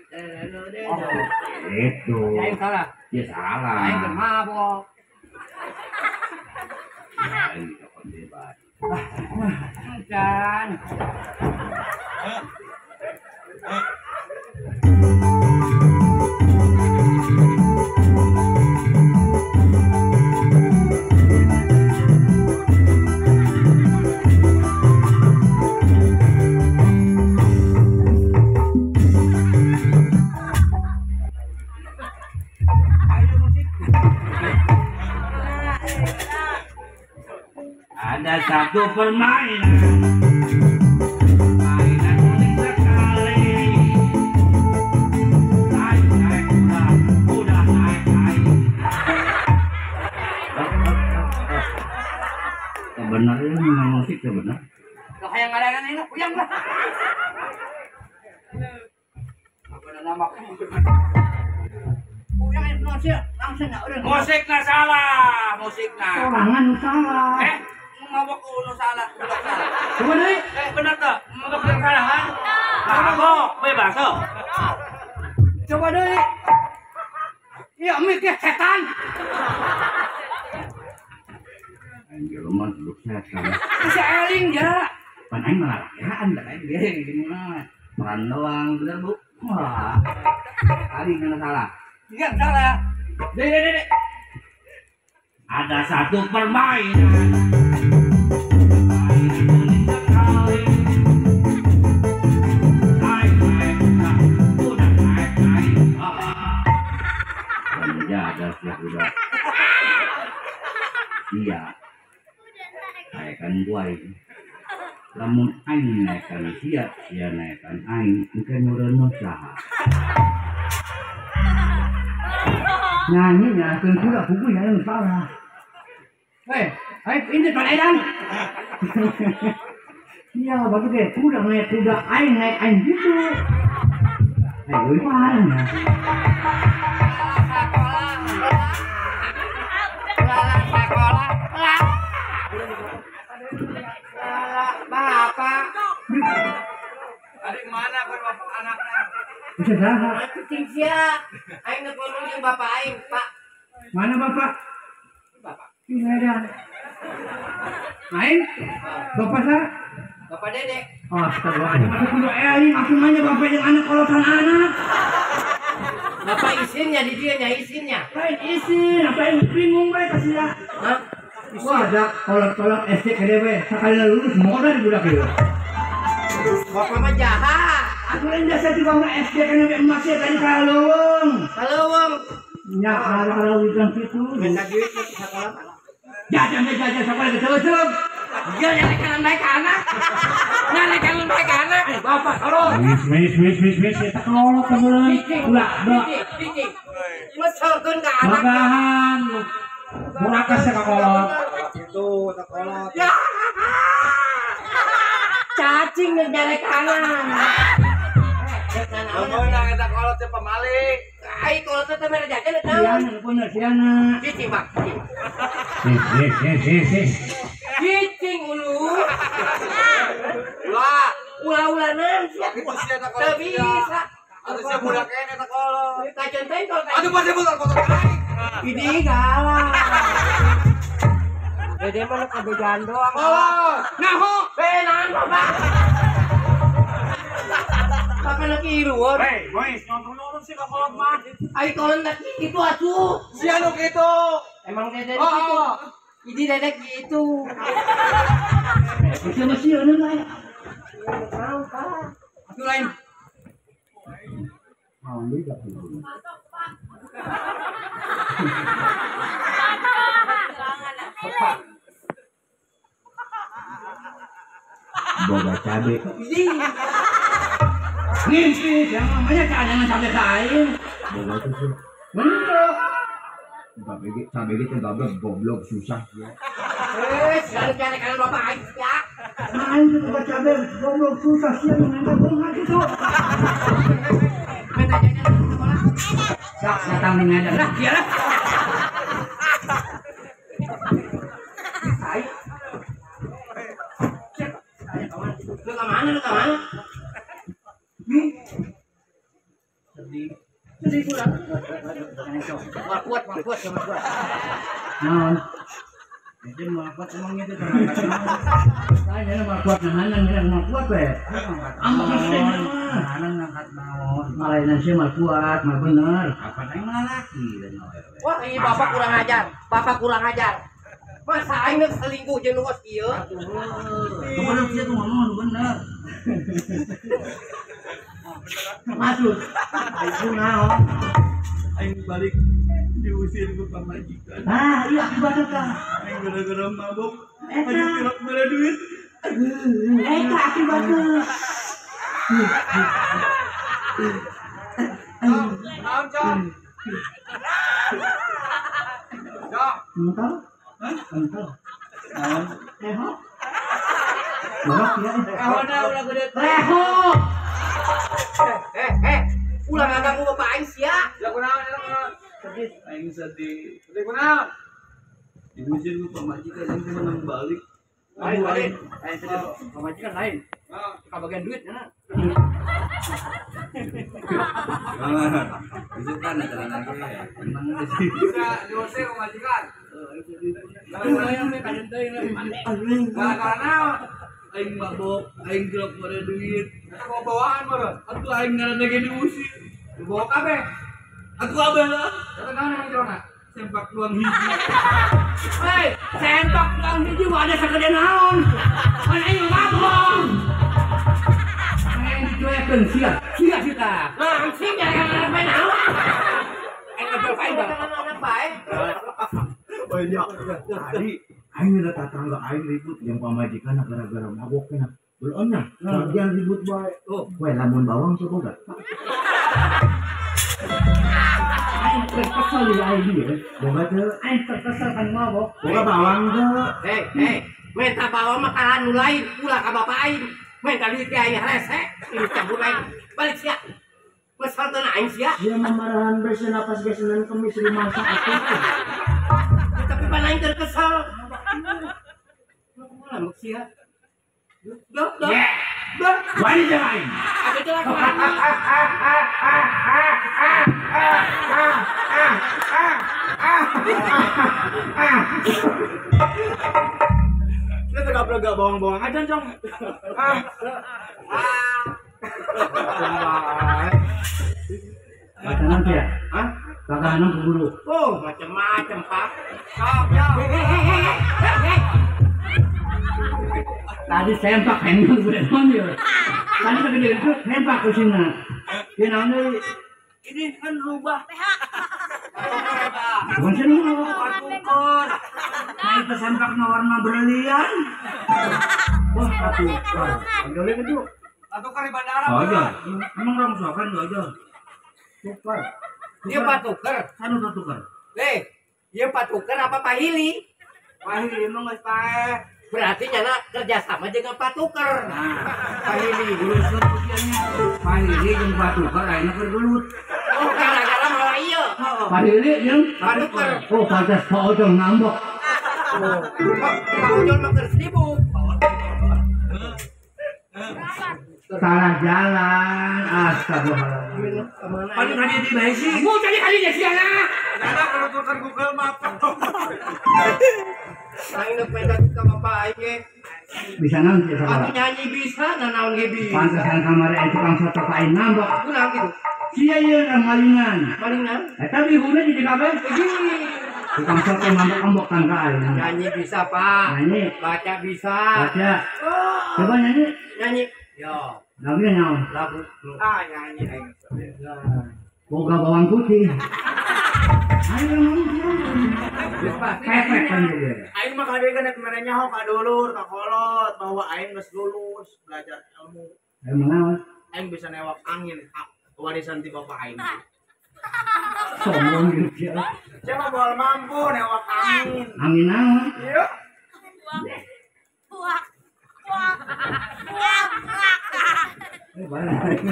[SPEAKER 1] Itu.
[SPEAKER 5] Yang salah.
[SPEAKER 1] Ya salah.
[SPEAKER 5] Aing kan mabok.
[SPEAKER 1] Ya aing dikokon debat.
[SPEAKER 5] Can.
[SPEAKER 1] Ada satu permainan, permainan unik sekali. Naik naik kuda, kuda naik naik. Sebenarnya memang musik ya benar.
[SPEAKER 5] Kalau yang ada ini puyeng lah. Apa nama? Puyeng itu sih langsung nak orang.
[SPEAKER 1] Musiknya salah, musiknya.
[SPEAKER 2] Sorangan salah.
[SPEAKER 1] Mabok uno salah, budak salah.
[SPEAKER 2] Coba deui.
[SPEAKER 1] Bener tuh, mabok yang salah kan? Mabok, bebas tuh.
[SPEAKER 5] Coba deui. Ya mikir setan.
[SPEAKER 1] Anjir mah duduk setan.
[SPEAKER 5] Bisa eling ya.
[SPEAKER 1] Pan aing malah latihan, da aing ge gini mah. Peran doang, bener Bu. Wah. Tadi kena salah.
[SPEAKER 5] Iya, salah. Deh, deh, deh.
[SPEAKER 1] Ada satu permainan. Permainan unik sekali. Naik, naik, naik, udah naik, naik. Jaga sih udah. Iya. Naikkan gua ini. Lamun aing naikkan sia, sia naikkan aing, engke nureun saha.
[SPEAKER 2] Nyanyi nyalakeun kuda kuku ya yang salah.
[SPEAKER 5] Hei, ayo ini tan edan.
[SPEAKER 2] Iya, bagus deh. Kuda naik kuda, aing naik aing gitu. Ayo gimana?
[SPEAKER 5] Sekolah, sekolah, bapak.
[SPEAKER 1] Dari mana kau bapak anaknya?
[SPEAKER 2] Bisa salah.
[SPEAKER 5] Kucing sia. Aing nak ngomong jeung bapak aing, Pak.
[SPEAKER 2] Mana bapak?
[SPEAKER 5] Bapak.
[SPEAKER 2] Ini ada. Aing? Bapak saya?
[SPEAKER 5] Bapak Dede.
[SPEAKER 2] Oh, astagfirullahaladzim. Masuk kudu aing, aku nanya bapak yang anak kolotan anak.
[SPEAKER 5] Bapak isinnya di dia nya isinnya.
[SPEAKER 2] Lain isin, apa yang bingung bae kasih ya.
[SPEAKER 5] Hah?
[SPEAKER 2] Wah, ada kolot-kolot SD KDW, sekali lulus modal di budak ieu.
[SPEAKER 5] Bapak mah jahat.
[SPEAKER 2] Aku lain jasa di bawah SD KDW emas ya tadi kaleuweung.
[SPEAKER 5] Kaleuweung.
[SPEAKER 2] Nya kalau bilang kitu.
[SPEAKER 5] Minta duit ke sekolah.
[SPEAKER 2] Jajan jajan sekolah ke.
[SPEAKER 5] Dia nyarikan baik anak. Nyarikan baik anak.
[SPEAKER 2] Bapak tolong.
[SPEAKER 3] Wis wis wis wis eta kolot temen. Ulah, ulah.
[SPEAKER 5] Cicing. Mesolkeun ka anak.
[SPEAKER 3] Magahan. Murakas ya ka kolot.
[SPEAKER 4] Itu ka kolot.
[SPEAKER 5] Ya. Cacing nu nyarek kanan.
[SPEAKER 1] Beunang eta kolot teh pamali.
[SPEAKER 5] Ai kolot teh mere jajan eta.
[SPEAKER 2] Siana bener siana.
[SPEAKER 5] Cicing, Pak.
[SPEAKER 3] Sis sis sis sis.
[SPEAKER 5] Cicing ulu. Ulah, ulah-ulanan sia. Teu bisa.
[SPEAKER 1] Atuh sia budak kene eta kolot.
[SPEAKER 5] Kajen tengkol.
[SPEAKER 1] Aduh pasti motor motor aing.
[SPEAKER 5] Ini kalah. Dede mah kabejaan doang.
[SPEAKER 1] Kolot.
[SPEAKER 5] Naho, benan bapak. Bapak lagi iruan.
[SPEAKER 1] Hei, boys, nonton-nonton sih ka kolot mah.
[SPEAKER 5] Ai kolot tak gitu atuh.
[SPEAKER 1] Sia nu kitu.
[SPEAKER 5] Emang dede gitu. Ini dede gitu.
[SPEAKER 2] Sia mah sia na mah.
[SPEAKER 5] Tahu, Pak.
[SPEAKER 1] Atuh lain.
[SPEAKER 2] Naon deui ka Boga cabe. Ngimpi, yang namanya keadaan cabe ka aing.
[SPEAKER 3] Boga itu sih.
[SPEAKER 2] Bener.
[SPEAKER 3] Cabe gitu goblok goblok susah ya.
[SPEAKER 5] Eh, sekarang cari kalian bapak aing ya.
[SPEAKER 2] Aing tuh boga cabe goblok susah sih yang nanya bunga gitu.
[SPEAKER 5] Minta jajan ke sekolah.
[SPEAKER 2] Sak datang ning aja lah, dia lah.
[SPEAKER 5] Aing. Lu ke mana? Lu ke mana?
[SPEAKER 2] Sedih.
[SPEAKER 5] Sedih pulang. Kuat, kuat, sama kuat.
[SPEAKER 2] Naon? Jadi mau kuat emang itu terangkat. Saya mau kuat nahanan, ya mau kuat we. Ambek sih. Nahanan ngangkat naon. Malainan sih mau kuat, mau bener.
[SPEAKER 1] Apa aing lalaki dan
[SPEAKER 5] Wah, ini bapak kurang ajar. Bapak kurang ajar. Masa aing geus selingkuh jeung nu kos kieu?
[SPEAKER 2] Atuh. Bener sih tuh ngomong bener. Masuk. Aing naon?
[SPEAKER 1] Aing balik diusir ku pamajikan.
[SPEAKER 2] Ah, iya akibatnya tah.
[SPEAKER 1] Aing gara-gara mabok, aing pirok mere duit.
[SPEAKER 2] Eta akibatnya.
[SPEAKER 1] Naon, Cong? Cong.
[SPEAKER 2] Entah. Hah? Entah. Naon? Eho. Borok ya.
[SPEAKER 1] Eho na ulah gede.
[SPEAKER 2] Eho.
[SPEAKER 5] Ulah ngaganggu bapak aing sia.
[SPEAKER 1] Ya kunaon eta kunaon? Sedih, aing sedih. Sedih kunaon? Diusir ku pamajikan aing teh menang balik.
[SPEAKER 2] Lain, lain. Lain sedih. Pamajikan lain.
[SPEAKER 1] Heeh.
[SPEAKER 2] Kabagian duit nya.
[SPEAKER 1] Bisa kan ada lagi ya. Menang sih. Bisa diusir pamajikan. Gara-gara naon? Aing mabok, aing gelap mere duit. Eta bawa bawaan meureun. Atuh aing ngaranna ge diusir. Dibawa kabeh. Atuh kabeh lah. Eta naon emang jerona? Sempak luang hiji.
[SPEAKER 2] Hei, sempak luang hiji mah ada sagede naon. Pan aing mabok. Aing dicuekeun sia. Sia sih tah.
[SPEAKER 5] Langsing gara-gara main naon.
[SPEAKER 1] Aing ngedol ka aing.
[SPEAKER 5] Anak bae.
[SPEAKER 3] Oh iya, tadi aing ada tetangga aing ribut yang pamajikan gara-gara mabok kena. Belum nya, bagian ribut bae. Oh, we lamun bawang coba gak?
[SPEAKER 2] Aing terkesal di aing dia.
[SPEAKER 3] Boga teu,
[SPEAKER 2] aing terkesal kan mabok.
[SPEAKER 3] Boga bawang teu.
[SPEAKER 5] Hei, minta bawang mah kalah nu lain, ulah ka bapak aing. Minta duit aing rese, ini campur lain. Balik sia. Kesal teu aing sia.
[SPEAKER 3] Dia memarahan bese napas gesenan kemis rumah atuh.
[SPEAKER 5] Tapi pan aing terkesal. Kumaha sia? Dok, dok. Dok.
[SPEAKER 3] Wani jeung aing.
[SPEAKER 5] Abi teh laki wani.
[SPEAKER 1] Ini tegak-tegak bawang-bawang aja, Cong.
[SPEAKER 2] Makanan ya?
[SPEAKER 5] Hah?
[SPEAKER 2] Makanan ke guru.
[SPEAKER 5] Oh, macam-macam, Pak. Sok, sok. Hei.
[SPEAKER 2] Tadi sempak handphone gue nonton. Tadi segede itu sempak ke sini. Dia nanya
[SPEAKER 1] ini kan rubah.
[SPEAKER 2] Bukan sini tukar. Nah itu sempak warna berlian. Wah, tukar. Ambil itu.
[SPEAKER 1] Tukar di bandara.
[SPEAKER 2] Oh iya. Emang rongsokan enggak aja. Tukar.
[SPEAKER 5] Dia pak tukar.
[SPEAKER 2] Sanu tukar.
[SPEAKER 5] Eh, dia pak tukar apa pahili?
[SPEAKER 1] Pahili emang geus pae.
[SPEAKER 5] Berarti nyana kerjasama dengan Pak Tuker.
[SPEAKER 2] Nah,
[SPEAKER 5] Pahili.
[SPEAKER 2] Urusan ujiannya Pahili jeung Pak Tuker ayeuna keur gelut.
[SPEAKER 5] Oh, gara-gara malah ieu.
[SPEAKER 2] Pahili jeung
[SPEAKER 5] Pak Tuker.
[SPEAKER 2] Oh, pantas Pak Ojong ngambek.
[SPEAKER 5] Oh, Pak Ojong mah keur sibuk.
[SPEAKER 2] Salah jalan. Astagfirullahaladzim.
[SPEAKER 1] Paling tadi di bae sih.
[SPEAKER 5] Mu tadi kali ya siana.
[SPEAKER 7] Karena kalau tulisan Google Map.
[SPEAKER 5] Aing nu peda ka bapak aing ge.
[SPEAKER 2] Bisa naon sih salah.
[SPEAKER 5] Atuh nyanyi bisa, nanaon ge bisa.
[SPEAKER 2] Pantesan kamari aing tukang soto ka aing nambok.
[SPEAKER 5] Kunaon kitu?
[SPEAKER 2] Sia ieu nang malingan.
[SPEAKER 5] Malingan?
[SPEAKER 2] Eta bihuna di kabeh. Tukang soto ngambek-ngambek kan ka aing.
[SPEAKER 5] Nyanyi bisa, Pak.
[SPEAKER 2] Nyanyi.
[SPEAKER 5] Baca bisa.
[SPEAKER 2] Baca. Coba nyanyi.
[SPEAKER 5] Nyanyi. Yo.
[SPEAKER 2] Lagunya naon?
[SPEAKER 5] Lagu.
[SPEAKER 7] Ah, nyanyi aing.
[SPEAKER 2] Boga bawang putih. Ayo pepek kan dia.
[SPEAKER 7] Aing mah kabeh kan kemarin nyaho ka dulur, ka kolot bahwa aing geus lulus belajar ilmu.
[SPEAKER 2] Ilmu naon?
[SPEAKER 7] Aing bisa newak angin warisan ti bapak aing.
[SPEAKER 2] Sombong gitu ya.
[SPEAKER 7] Siapa moal mampu newak angin.
[SPEAKER 2] Angin naon?
[SPEAKER 7] Iya.
[SPEAKER 6] Wah. Wah. Wah.
[SPEAKER 2] Eh, balik.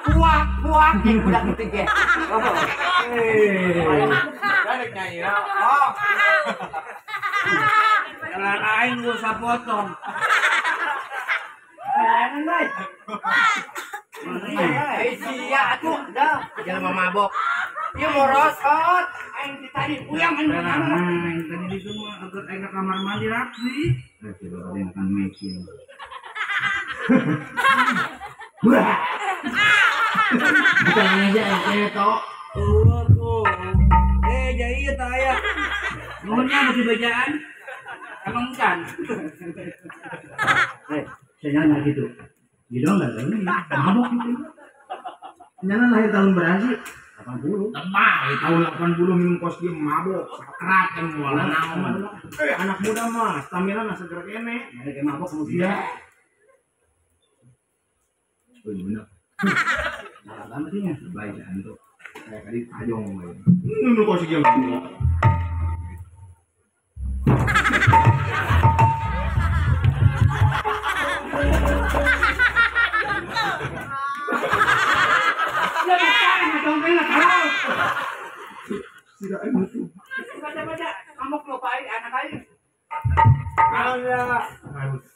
[SPEAKER 5] Kuak kuak yang budak itu ge.
[SPEAKER 7] Balik nyanyi. Oh.
[SPEAKER 1] Jalan aing usah potong.
[SPEAKER 2] Jalan bae.
[SPEAKER 5] Eh sia atuh dah jangan mabok. Ieu morosot aing tadi puyang kan.
[SPEAKER 1] Aing tadi itu mah agar aing ke kamar mandi rapi.
[SPEAKER 2] Eh coba ada yang akan mecin. Wah. Bukan aja itu.
[SPEAKER 1] Tuh. Eh jadi ieu tah aya. Nuhunnya masih bejaan. Emang kan?
[SPEAKER 2] Eh, saya nanya gitu. Gitu enggak ini mabok gitu.
[SPEAKER 7] Nyana lahir tahun berapa sih?
[SPEAKER 2] 80.
[SPEAKER 7] Temah, tahun 80 minum kos dia mabok, sakrat kan moal naon. Eh, anak muda mah stamina na seger kene.
[SPEAKER 2] Ada kayak mabok kemudian.
[SPEAKER 3] Oh, bener.
[SPEAKER 2] Nah, banget sih ya.
[SPEAKER 3] Baik antuk. Kayak tadi kajong ngomong.
[SPEAKER 7] Minum kos dia mabok.
[SPEAKER 5] Baca-baca, kamu lupa anak aing.
[SPEAKER 7] Naon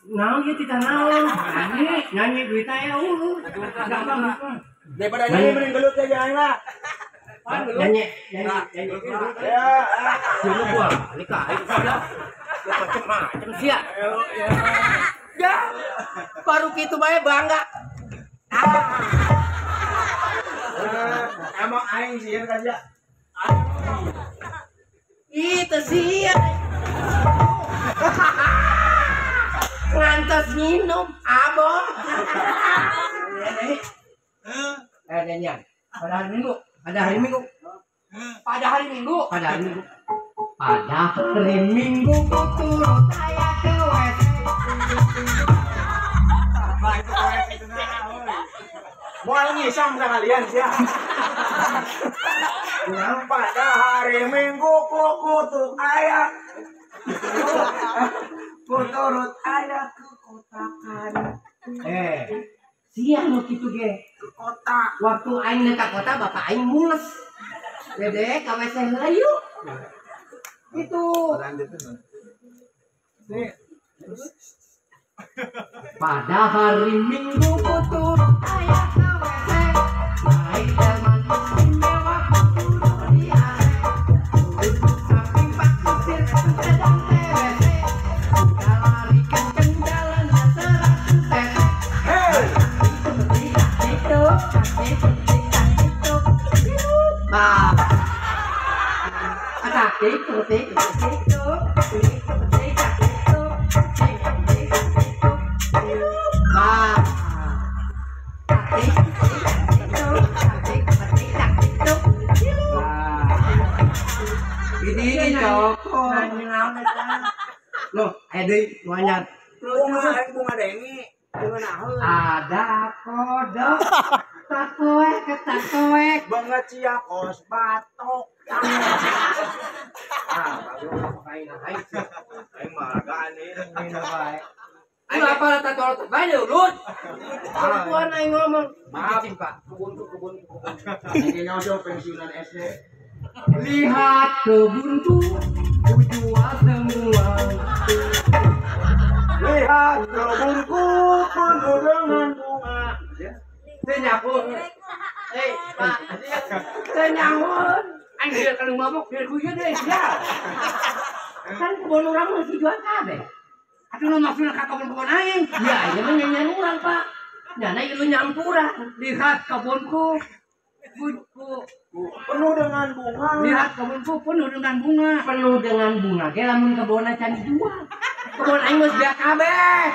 [SPEAKER 5] Naon ieu tita naon? Nyanyi, nyanyi duit aya eueuh.
[SPEAKER 7] Daripada nyanyi mending gelut aja aing lah.
[SPEAKER 5] Nyanyi, nyanyi, nyanyi.
[SPEAKER 7] Ya,
[SPEAKER 5] lu gua balik ka aing sia. Macem-macem sia. Ya, baru kitu bae bangga.
[SPEAKER 7] Emang aing sieun ka sia.
[SPEAKER 5] Itu sih ngantos minum abong. Nyanyian. Pada hari Minggu, pada hari Minggu, pada hari Minggu, pada hari Minggu, pada hari Minggu ku turut saya ke WC.
[SPEAKER 7] Moal ngisang sekalian sia. Pada hari Minggu ku kutuk ayah. Ku turut ayah ke kotakan.
[SPEAKER 5] Eh, siang nu kitu ge
[SPEAKER 7] ke kota.
[SPEAKER 5] Waktu aing ka kota bapak aing mules. Dede ka WC heula yuk. Itu.
[SPEAKER 7] Nih.
[SPEAKER 5] Pada hari Minggu ku turut ayah ke WC. Naik delman istimewa ku duduk di AC. Duduk samping Pak Kusir sedang TWC. Udah lari kenceng jalannya 100 cc. Hey! Itu, itu, itu. Bah. Kaki, itu, itu, itu, itu, itu. Bah. Kaki, itu, itu, itu. Ini coko. Loh, ada banyak.
[SPEAKER 7] Bunga, bunga dengi.
[SPEAKER 5] Ada kodok. Takoek, takoek.
[SPEAKER 7] Banget cia kos batok. Ah, bagus.
[SPEAKER 5] Aing aing.
[SPEAKER 7] Aing mah agaan ini bae.
[SPEAKER 5] Aing apa tato bae leulut. Perempuan aing ngomong.
[SPEAKER 7] Maaf,
[SPEAKER 5] Pak.
[SPEAKER 7] Kebun kebun kebun. Aing nyaho pensiunan SD.
[SPEAKER 5] Lihat kebunku, ku jual semua.
[SPEAKER 7] Lihat kebunku penuh dengan bunga.
[SPEAKER 5] Senyaku. Pak, senyamun. Aing dia kalau mabok biar ku deh ya. Kan kebun orang masih jual kabeh.
[SPEAKER 1] Atuh nu maksudna ka kebun-kebun aing.
[SPEAKER 5] Ya, ini mah nyanyian urang, Pak. Nyana ieu nyampuran.
[SPEAKER 1] Lihat kebunku.
[SPEAKER 7] Penuh dengan bunga.
[SPEAKER 1] Lihat kebunku penuh dengan bunga.
[SPEAKER 5] Penuh dengan bunga. Ge lamun kebonna can dijual. Kebun aing geus beak kabeh.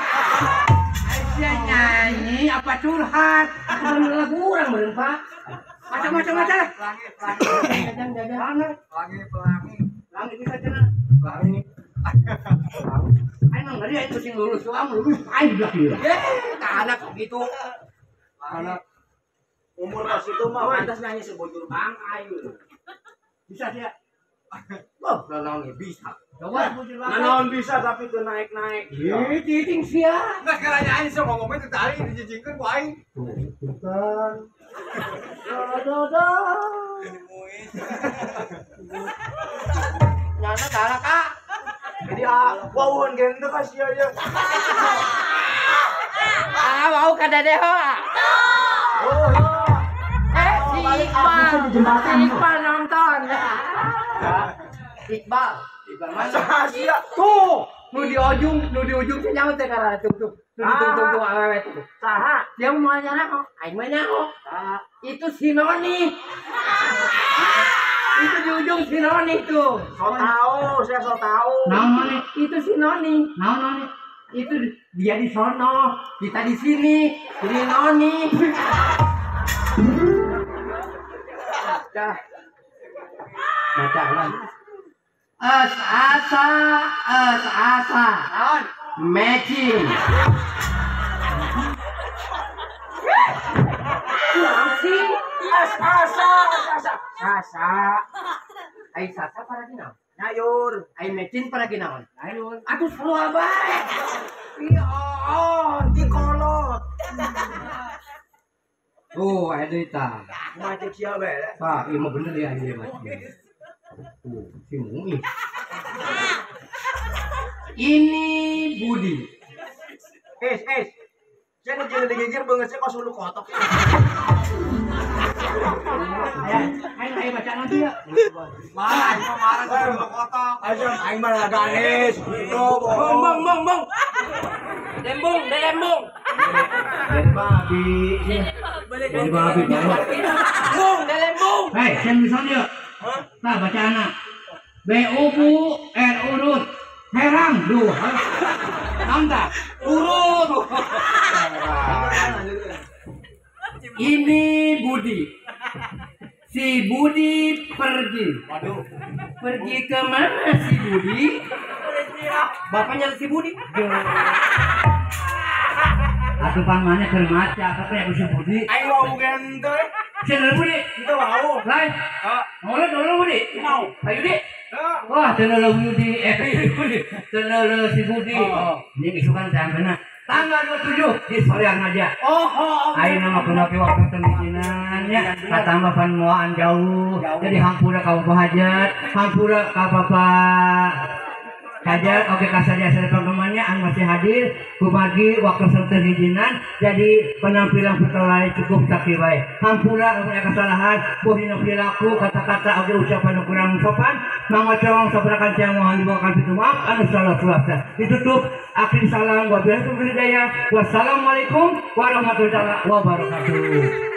[SPEAKER 1] Aisyah nyanyi apa curhat?
[SPEAKER 5] Kebun lagu urang meureun, Pak.
[SPEAKER 1] Macam-macam aja lah.
[SPEAKER 8] Pelangi, pelangi. Pelangi, pelangi.
[SPEAKER 1] Pelangi bisa cenah.
[SPEAKER 8] Pelangi.
[SPEAKER 1] Aing mah ngeri aing pusing lulus doang lulus aing belak ieu.
[SPEAKER 5] Tah anak gitu.
[SPEAKER 8] Anak
[SPEAKER 7] umur pas itu mah pantas nyanyi sebujur bangkai.
[SPEAKER 1] Bisa dia.
[SPEAKER 5] Wah, nanaon bisa.
[SPEAKER 1] Coba bujur bangkai.
[SPEAKER 7] Nanaon bisa tapi teu naik-naik.
[SPEAKER 5] Ih, titing sia.
[SPEAKER 8] Enggak sekarang aing sok ngomongnya teh tadi dijijingkeun ku aing.
[SPEAKER 4] Bukan. Do.
[SPEAKER 5] Nyana salah, Kak.
[SPEAKER 7] Jadi ah, wauheun gen teu ka sia ieu.
[SPEAKER 5] Ah, wau ka dadeho.
[SPEAKER 7] Oh,
[SPEAKER 5] si Iqbal. Si Iqbal nonton. Iqbal. Iqbal mana?
[SPEAKER 7] Sia.
[SPEAKER 5] Tuh, nu di ujung sih nyaho teh karena tuh tuh. Nu di tung awewe tuh.
[SPEAKER 7] Saha?
[SPEAKER 5] Dia mau nyaho, aing mah nyaho. Itu si Noni. Itu di ujung si Noni tuh.
[SPEAKER 7] So tahu, saya so tahu.
[SPEAKER 1] Naon Noni?
[SPEAKER 5] Itu si Noni.
[SPEAKER 1] Naon Noni?
[SPEAKER 5] Itu dia di sono, kita di sini. Jadi Noni. Dah. Baca ulang. Es asa, es asa.
[SPEAKER 1] Naon?
[SPEAKER 5] Matching. Kurang sih.
[SPEAKER 7] Es asa, es asa. Sasa.
[SPEAKER 5] Ai sasa para ginaon?
[SPEAKER 7] Nyayur.
[SPEAKER 5] Ai matching para ginaon?
[SPEAKER 1] Nyayur.
[SPEAKER 5] Atuh sarua bae. Ih, oh,
[SPEAKER 7] dikolot.
[SPEAKER 5] Oh, aya deui tah.
[SPEAKER 7] Macet sia bae.
[SPEAKER 5] Pak, ieu mah bener ya ieu mah. Tuh, si Mui. Ini Budi.
[SPEAKER 7] Es. Saya nu jeung digigir beungeut sia kos hulu kotok.
[SPEAKER 1] Aing aya bacaan nanti ya.
[SPEAKER 8] Marah, aing mah marah sih hulu kotok.
[SPEAKER 7] Aing mah laganis.
[SPEAKER 5] Bong, bong, bong. Dembung, delembung.
[SPEAKER 2] Jadi babi. Jadi babi.
[SPEAKER 5] Bung, delembung.
[SPEAKER 1] Hei, saya nulisan dia. Nah, baca anak. B U B R urut. Herang, duh. Naon tah?
[SPEAKER 5] Urut. Ini Budi. Si Budi pergi.
[SPEAKER 7] Waduh.
[SPEAKER 5] Pergi ke mana si Budi? Bapaknya si Budi.
[SPEAKER 1] Atuh pangmana keur maca, apa ya si Budi?
[SPEAKER 7] Aing wau gen teh.
[SPEAKER 1] Cenah Budi.
[SPEAKER 7] Itu wau.
[SPEAKER 1] Lain. Heeh. Mau Budi?
[SPEAKER 7] Mau.
[SPEAKER 1] Ayo Di. Wah, teu Budi. Budi. Teu si Budi. Ini isukan tanggalna. Tanggal 27 di sorean aja.
[SPEAKER 7] Oh.
[SPEAKER 1] Ayeuna mah kumaha waktu teu nya katambah panmoaan jauh. Jadi hampura ka Bapak Hajat, hampura ka Bapak Hajar, oke kasadia saya penggemarnya anu masih hadir, kumargi waktu serta hijinan, jadi penampilan putra lain cukup sakieu bae. Hampura lamun aya kesalahan, boh dina perilaku, kata-kata oge ucapan nu kurang sopan, mangocong saparakan cia mohon dibawakan pintu maaf anu salah-salah. Ditutup akhir salam wabillahi taufiq hidayah. Wassalamualaikum warahmatullahi wabarakatuh.